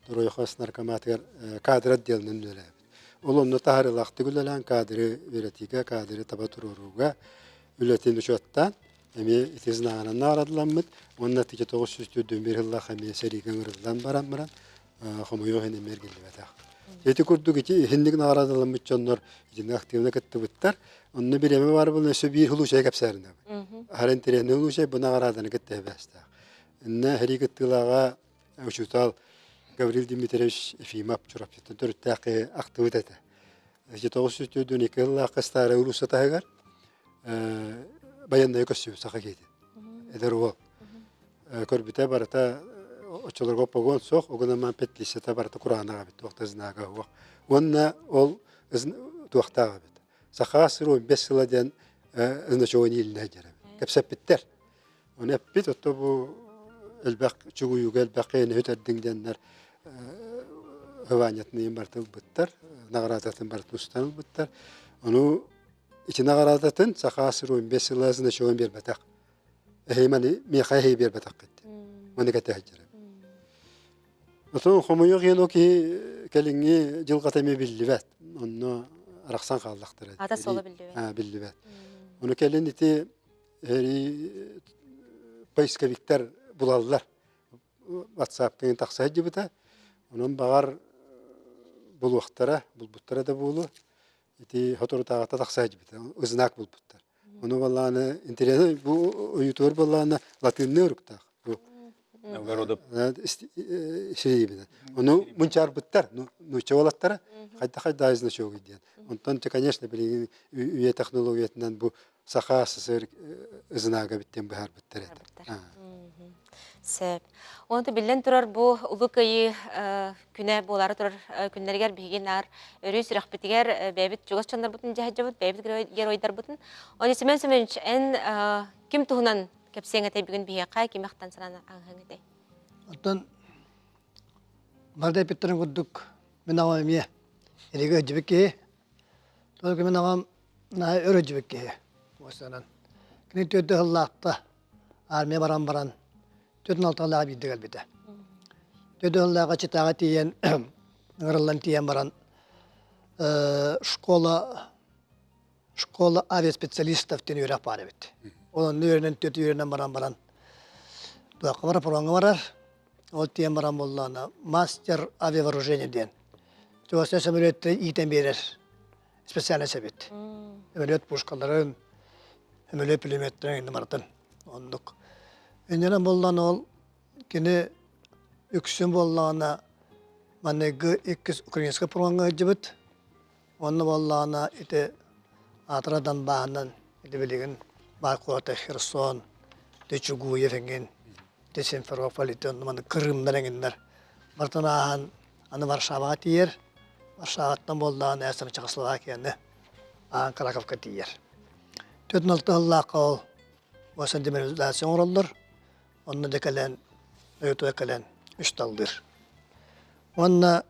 Ройхос наркоматыгар кадр отделынан үлэлээбит. Ол онно таһаарыылаахтык үлэлээн кадры үөрэтиигэ, кадры таба туруорууга үлэтин учуоттаан эмиэ ити знагынан наарадыламмыт уонна 1941 сыллаах эмиэ сэриигэ ыҥырыллан баран баран хомойуох иһин эмиэ эргиллибэтэх. Ити курдук ити иһинник наҕараадаламмыт дьоннор итинник активно кыттыбыттар. Онно бириэмэ баар буолан өссө биир случай кэпсээринэбин. Аһара интэриэһинэй случай бу наҕарааданы кытта эбээстээх. Иннэ сэрии кыттыылааҕа учуутал Гаврил Дмитриевич Ефимов Чурапчыттан төрүттээх киһи ахтыбыт этэ. 942 сыллаахха Старая Руссия таһыгар байыаннайы көрсүбүт саха киһитин. Эдэр уол. Көрбүтэ барыта оччолорго погон суох, огунаман петлицата барыта кураанах эбит, туох да знага суох. Уонна ол туохтаах эбит. Саха сыр 15 сыла диэн значогун иилинэ сылдьар эбит. Кэпсэппиттэр. Ону эппит, отто бу элбэх чугуйууга элбэх киһини үтэрдиҥ диэннэр Ыванятын барыта ылбыттар, наҕараадатын барытын устан ылбыттар. Ону ити наҕараадатын Саха сыр 15 сыла значогун биэрбэтэх. Эһэй маны миэхэ эһэй биэрбэтэххит. Маны кэтэ сылдьар. Отон хомойуох иһин ол киһи кэлиҥҥи дьылҕата эмиэ биллибэт. Онно арахсан хааллахтара. Ата суола биллибэт. биллибэт. Ону кэлин ити эрии поисковиктар булаллар. WhatsApp-тан тахса сылдьыбыта. Онон баҕар булуохтара, булбуттара да буолуо. Ити соторутааҕыта тахса сылдьыбыта. Знак булбуттар. Ону баллааны интэриэһинэй бу ойуутугар баллаана латыынныы уруктаах. Бу Новгородов. Сириибинэ. Ону мунчаарбыттар, нуучча уолаттара хайда-хайда значогуй диэн. Онтон, конечно, билигин үйэ технологиятынан бу Саха СССР знага биттен быһаарбыттар этэ. Сөп. Онто биллэн турар бу Улуу Кыайыы күнэ буолаары турар күннэригэр биһиги наар өрүү сүрэхпитигэр бэйэбит чугас дьоннорбутун дьаһайдьабыт, бэйэбит геройдарбытын. Оны Семен Семенович, эн ким туһунан кэпсиэҥ этэй бүгүн биһиэхэ, ким ахтан санаан ааһыаҥ этэй? Оттон барда эппиттэрин курдук мин аҕам эмиэ эригэ өдьүбүт киһи. Только мин аҕам наһаа өр өдьүбүт киһи. Уостанан. Кини төрдө сыллаахта армия баран баран төрт алталаах биирдэ кэлбитэ. Төрдө сыллааҕа Читаҕа тиийэн ыҥырыллан тиийэн баран школа школа авиаспециалистов диэн үөрэх баар эбит. Ол онно үөрэнэн төрт үөрэнэн баран баран туохха барар фроҥҥа барар. Ол тиийэн баран буоллаҕына мастер авиавооружения диэн. Туоса самолеттары иитэн биэрэр специальность эбит. Самолет пушкаларын, самолет пулеметтарын барытын оннук. Иннинэн буоллаҕына ол кини үксүн буоллаҕына маныгы иккис украинскай фроҥҥа сылдьыбыт. Онно буоллаҕына ити аатыра Донбаһынан ити билигин баар куората Херсон, ити Чугуев эҥин, ити Симферополь ити онно маны Крымнар эҥиннэр барытын ааһан аны Варшаваҕа тиийэр. Варшаваттан буоллаҕына СМ Чехословакияны аан Краковка тиийэр. 46 сыллаахха ол уосан демобилизация оҥороллор. Онно да кэлэн, өйөтүгэр кэлэн үс таллыыр. Уонна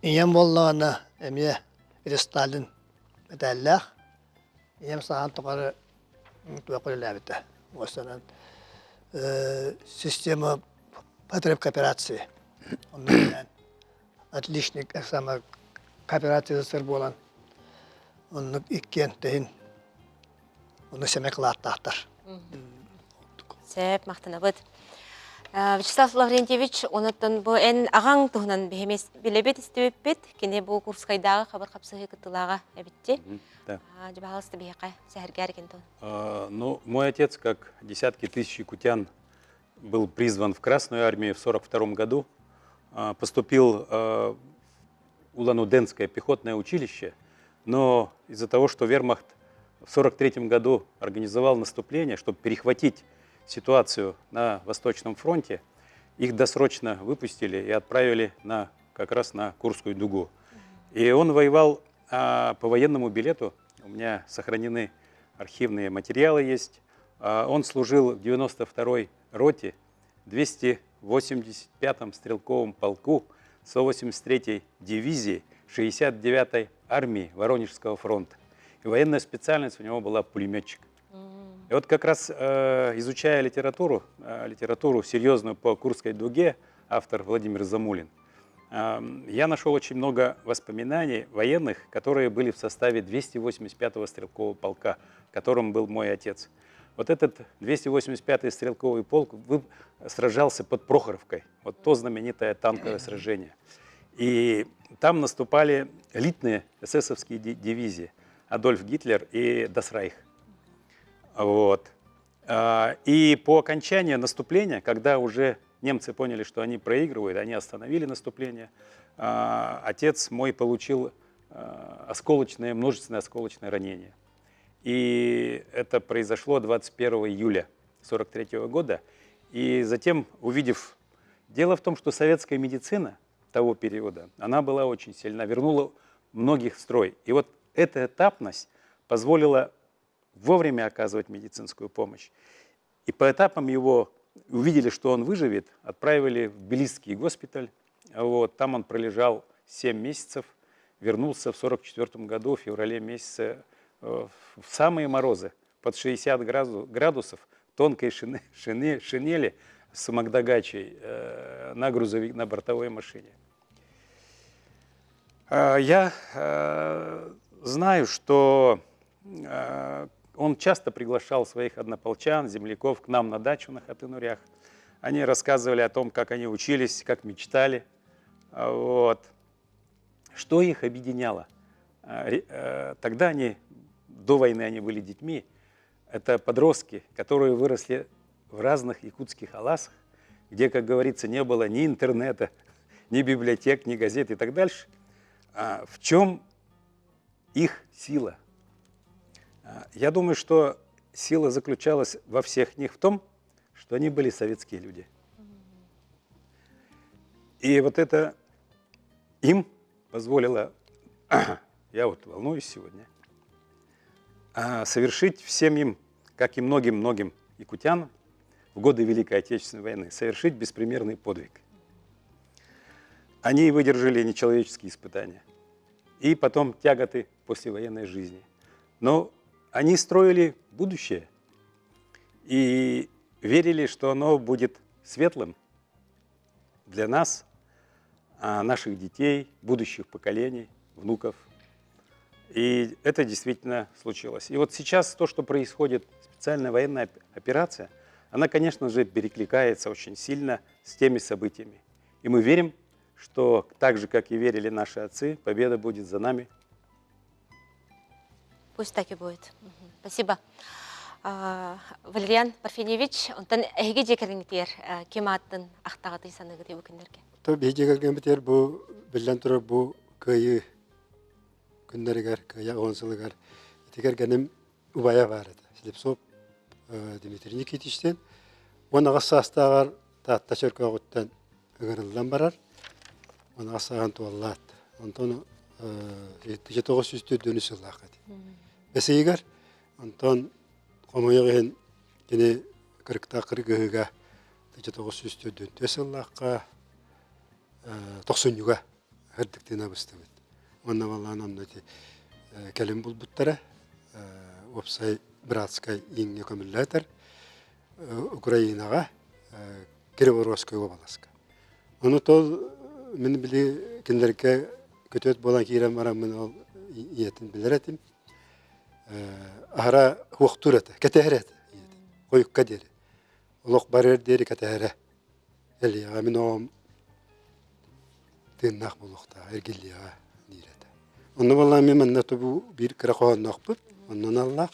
ийэм буоллаҕына эмиэ ити Сталин мэтээллээх. Ийэм сааһын тухары туох үлэлээбитэ. Уостанан система потреб кооперации. Онно үлэлээн отличник самая кооперация СССР буолан оннук иккиэн тэһин ону сэмэ кылааттаахтар. Сөп, махтанабыт. Вячеслав Лаврентьевич, онуттан бу эн аҕаҥ туһунан биһимис билэбит истибиппит. Кини бу Курскайдааҕы хабыр хапсыһыы кыттыылааҕа эбитти. Да. Пожалуйста, биһиэхэ сэһэргээр кин Ну, мой отец, как десятки тысяч якутян, был призван в Красную армию в 1942 году, поступил в Улан-Удэнское пехотное училище, но из-за того, что вермахт в 1943 году организовал наступление, чтобы перехватить ситуацию на Восточном фронте, их досрочно выпустили и отправили на, как раз на Курскую дугу. И он воевал по военному билету. У меня сохранены архивные материалы есть. Он служил в 92-й роте, 285-м стрелковом полку 183-й дивизии 69-й армии Воронежского фронта. И военная специальность у него была пулеметчик. И вот как раз изучая литературу, литературу серьезную по Курской дуге, автор Владимир Замулин, я нашел очень много воспоминаний военных, которые были в составе 285-го стрелкового полка, в котором был мой отец. Вот этот 285-й стрелковый полк сражался под Прохоровкой, вот то знаменитое танковое сражение. И там наступали элитные эсэсовские дивизии Адольф Гитлер и Дас Райх. Вот. И по окончании наступления, когда уже немцы поняли, что они проигрывают, они остановили наступление, отец мой получил осколочное, множественное осколочное ранение. И это произошло 21 июля 1943 года. И затем, увидев... Дело в том, что советская медицина того периода, она была очень сильна, вернула многих в строй. И вот эта этапность позволила вовремя оказывать медицинскую помощь. И по этапам его увидели, что он выживет, отправили в Тбилисский госпиталь. Вот, там он пролежал 7 месяцев, вернулся в 1944 году, в феврале месяце, в самые морозы, под 60 градусов, тонкой шинели с магдагачей на грузовик, на бортовой машине. Я знаю, что он часто приглашал своих однополчан, земляков к нам на дачу на Хатынурях. Они рассказывали о том, как они учились, как мечтали. Вот. Что их объединяло? Тогда они, до войны они были детьми, это подростки, которые выросли в разных якутских аласах, где, как говорится, не было ни интернета, ни библиотек, ни газет и так дальше. В чем их сила? Я думаю, что сила заключалась во всех них в том, что они были советские люди. И вот это им позволило, я вот волнуюсь сегодня, совершить всем им, как и многим-многим якутянам, в годы Великой Отечественной войны, совершить беспримерный подвиг. Они выдержали нечеловеческие испытания и потом тяготы послевоенной жизни. Но они строили будущее и верили, что оно будет светлым для нас, наших детей, будущих поколений, внуков. И это действительно случилось. И вот сейчас то, что происходит, специальная военная операция, она, конечно же, перекликается очень сильно с теми событиями. И мы верим, что так же, как и верили наши отцы, победа будет за нами. Пусть так и будет. Спасибо. Валериан Парфеньевич, онтон эһиги дьиэ кэргэҥҥитигэр ким аатын ахтаҕытый саныыгытый бу күннэргэ? То биһиги дьиэ кэргэммитигэр бу биллэн турар бу кыайыы күннэригэр, кыайа уон сылыгар ити кэргэним убайа баар этэ. Слепцов Дмитрий Никитичтин 18 саастааҕар Таатта Чөркөөҕүттэн ыҥырыллан барар. 18 сааһын туоллаат. Онтон 1904 сыллаах этэ. Бэсийигэр онтон хомойуох иһин кини кырыктаах кыргыһыыга 1944 сыллаахха тохсунньуга һырдыктыына быстыбыт. Уонна балаан онно ити кэлин булбуттара уопсай братскай ииҥҥэ көмүллээтэр Украинаҕа Криворожскай уобаласка. Ону тол мин били кинилэргэ күтүөт буолан киирэн бараммын ол ийэтин билэр этим. Аһара хуохтуур этэ, кэтэһэр этэ ийэтин. Хойукка диэри. Олох барыар диэри кэтэһэрэ. Кэлиэҕэ мин оҕом тыыннаах буолуохтаах, эргиллиэҕэ диир этэ. Онно буоллаҕына мин манна бу биир кыра хоһоонноохпут, онно аналлаах,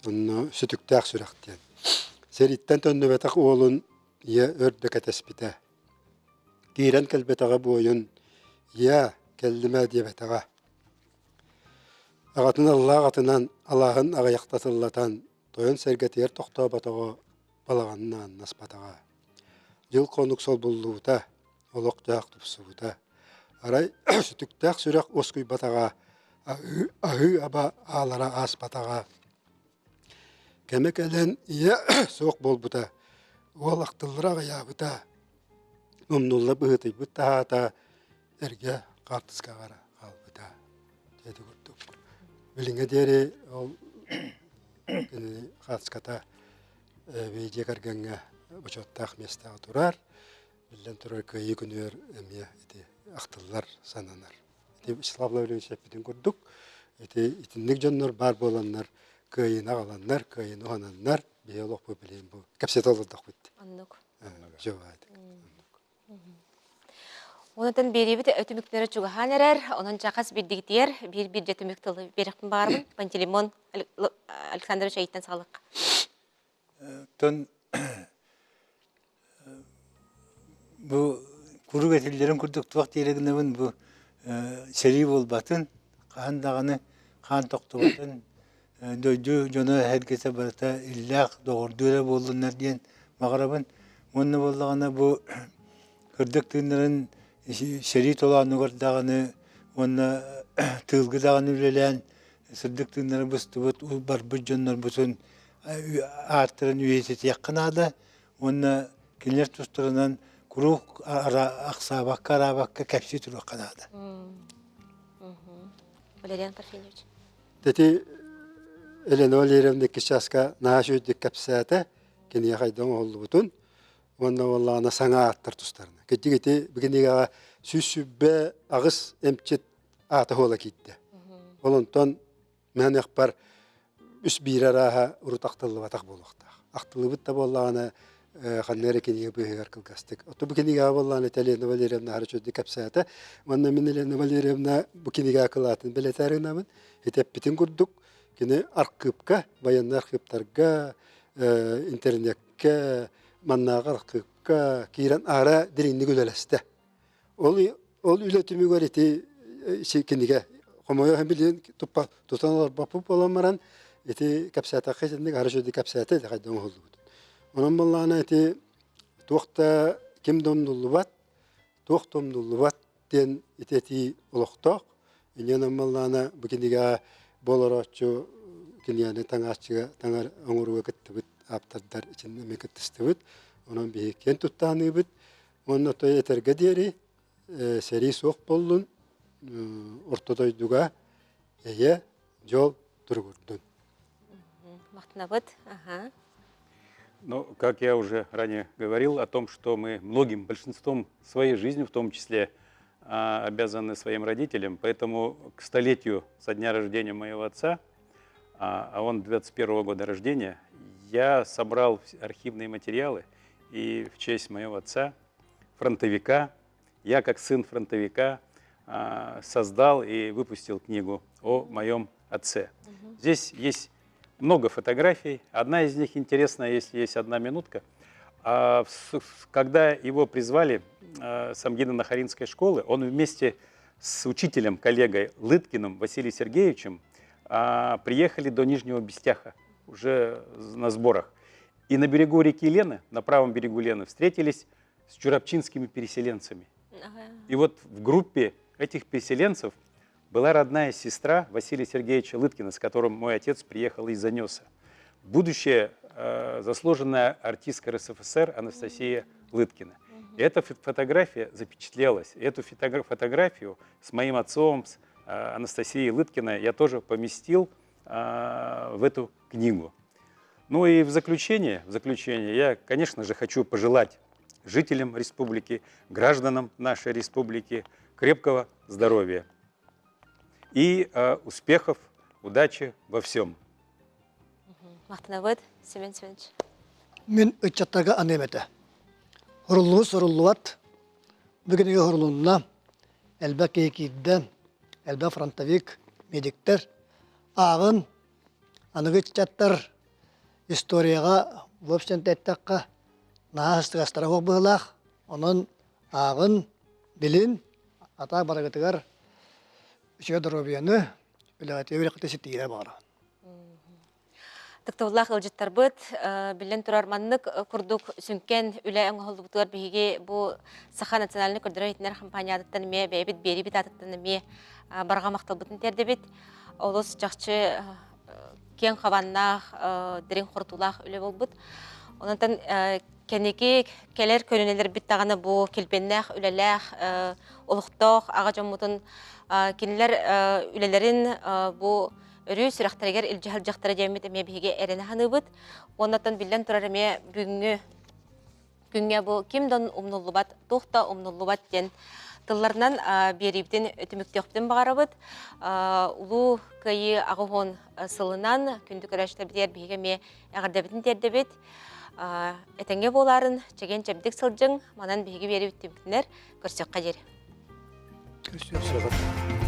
онно сүтүктээх сүрэх диэн. Сэрииттэн төннүбэтэх уолун ийэ өр да кэтэспитэ. Киирэн кэлбэтэҕэ буойун, ийээ, кэллим ээ диэбэтэҕэ. Аҕатын аллаах атынан алааһын аҕыйахта тыллатан, тойон сэргэтигэр тохтооботоҕо балаҕанын ааннаспатаҕа. Дьыл-хонук солбуллубута, олох-дьаһах тупсубута. Арай сүтүктээх сүрэх уоскуйбатаҕа, аһыы-аба аалара ааспатаҕа. Кэмэ кэлэн ийэ суох буолбута, уол ахтыллара аҕыйаабыта, умнулла быһыытыйбыт таһаата эргэ хаартыскаҕа эрэ хаалбыта. Дьэ ити курдук. Билиҥҥэ диэри ол кинини хаартыската дьиэ кэргэҥҥэ бочуоттаах миэстэҕэ турар. Биллэн турар, Кыайыы күнүгэр эмиэ ити ахтыллар, сананар. Ити Вячеслав Лаврентьевич эппитин курдук, ити итинник дьоннор баар буоланнар, кыайыыны аҕаланнар, кыайыыны уһананнар, биһи олохпут билигин бу кэпсэтэ олордохпут. Оннук. Дьэ, Онтон биэриибит түмүктэрэ чугаһаан эрэр, онон чахас биирдигитигэр биир-биир дьэ түмүк тылы биэриэхпин баҕарабын. Пантелеймон Александрович эйиттэн саҕалыахха. Оттон бу куруук этиллэрин курдук туох диэри гынабын бу сэрии буолбатын, хаһан даҕаны хаан тохтубатын, дойду дьоно эһэргэтэ барыта иллээх доҕордуу эрэ буоллуннар диэн баҕарабын. Уонна буоллаҕына бу кырдьык тыыннарын сэрии толоонугар даҕаны уонна тыылга даҕаны үлэлээн сырдык тыыннара быстыбыт барбыт дьоннорбутун ааттарын үйэтитиэххэ наада уонна кинилэр тустарынан куруук ахсаабакка араабакка кэпсии туруохха наада. Валериан Парфеньевич. Ити Елена Валерьевна иккис чааска наһаа үчүгэйдик кэпсээтэ, киниэхэ хайдах оҥоһуллубутун уонна буоллаҕына саҥа ааттар тустарына. Кырдьык ити бу кинигэҕэ 178 эмчит аата суола киирдэ. Ол онтон мин ыахпар үс биир арааһа урут ахтыллыбатах буолуохтаах. Ахтыллыбыт да буоллаҕына ханна эрэ кинигэ быыһыгар кылгастык. Оттон бу кинигэҕэ буоллаҕына Елена Валерьевна аһара үчүгэйдик кэпсээтэ. Уонна мин Елена Валерьевна бу кинигэ акылаатын бэлэтээр гынабын. Ити эппитин курдук кини архыыпка, военнай архыыптарга, интернеккэ, маннааҕы архыыпка киирэн аара дириҥник үлэлэстэ. Ол ол үлэ түмүгэр ити кинигэ хомойуох билигин туппа тутан олорбоппут буолан баран ити кэпсээтэххэ итинник аһара үчүгэйдик кэпсээтэ ити хайдах оҥоһуллубут. Онон буоллаҕына ити туох да ким да умнуллубат, туох да умнуллубат диэн ити этии олохтоох. Инньэ буоллаҕына бу кинигэҕэ бу олорооччу кинигэни таҥааччыга таҥар оҥорууга кыттыбыт ааптардар итиннэ эмиэ кыттыстыбыт. Онон биһиги киэн туттааныыбыт. Уонна той этэргэ диэри сэрии суох буоллун, орто дойдуга эйэ, дьол туругурдун. Махтанабыт. Ага. Ну, как я уже ранее говорил о том, что мы многим, большинством своей жизни, в том числе, обязаны своим родителям, поэтому к столетию со дня рождения моего отца, а он 21 года рождения, я собрал архивные материалы и в честь моего отца, фронтовика, я как сын фронтовика создал и выпустил книгу о моем отце. Здесь есть много фотографий. Одна из них интересная, если есть одна минутка. Когда его призвали с Амгино-Нахаринской школы, он вместе с учителем, коллегой Лыткиным Василием Сергеевичем приехали до Нижнего Бестяха уже на сборах. И на берегу реки Лены, на правом берегу Лены, встретились с чурапчинскими переселенцами. И вот в группе этих переселенцев была родная сестра Василия Сергеевича Лыткина, с которым мой отец приехал из Занеса. Будущая заслуженная артистка РСФСР Анастасия Лыткина. И эта фотография запечатлелась. И эту фотографию с моим отцом, с Анастасией Лыткиной, я тоже поместил в эту книгу. Ну и в заключение я, конечно же, хочу пожелать жителям республики, гражданам нашей республики крепкого здоровья и успехов, удачи во всем. Махтанабыт, Семен Семенович. Мин ыччаттарга аныам этэ. Суруллубут суруллубат. Бу кинигэ сурулунна. Элбэх киһи киирдэ. Элбэх фронтовик, медиктэр. Ааҕын, аныгы ыччаттар историяҕа в общем-то эттэххэ наһаа ыстыгастара суох быһыылаах. Онон ааҕын, билин, атаа барыгытыгар үчүгэй доруобуйаны, үлэҕитигэр үөрэххитэ ситиһиилэр баҕарабын. Тыктыбыллаах ыалдьыттарбыт, биллэн турар, маннык курдук сүҥкэн үлэ оҥоһуллубутугар биһиги бу Саха национальнай көрдөрөр-иһитиннэрэр хампаанньатыттан эмиэ бэйэбит биэриибит аатыттан эмиэ барҕа махталбытын тиэрдэбит. Олус чахчы киэҥ хабаннаах, дириҥ хорутуулаах үлэ буолбут. Онон кэнники кэлэр көлүөнэлэрбит даҕаны бу килбиэннээх үлэлээх, олохтоох аҕа дьоммутун кинилэр үлэлэрин бу өрүү сүрэхтэригэр илдьэ сылдьахтара диэммит эмиэ биһиги эрэнэ саныыбыт. Уоннаттан биллэн турар эмиэ бүгүҥҥү күҥҥэ бу ким да умнуллубат, туох да умнуллубат диэн тылларынан биэриибитин түмүктүөхпүтүн баҕарабыт. Улуу Кыайыы аҕыс сылынан күндү көрөөччүлэрбитигэр биһиги эмиэ эҕэрдэбитин тиэрдэбит. Этэҥҥэ буолаарын, чэгиэн-чэбдик сылдьыҥ. Манан биһиги биэриибит түмүктэнэр. Көрсүөххэ диэри. Көрсүөххэ.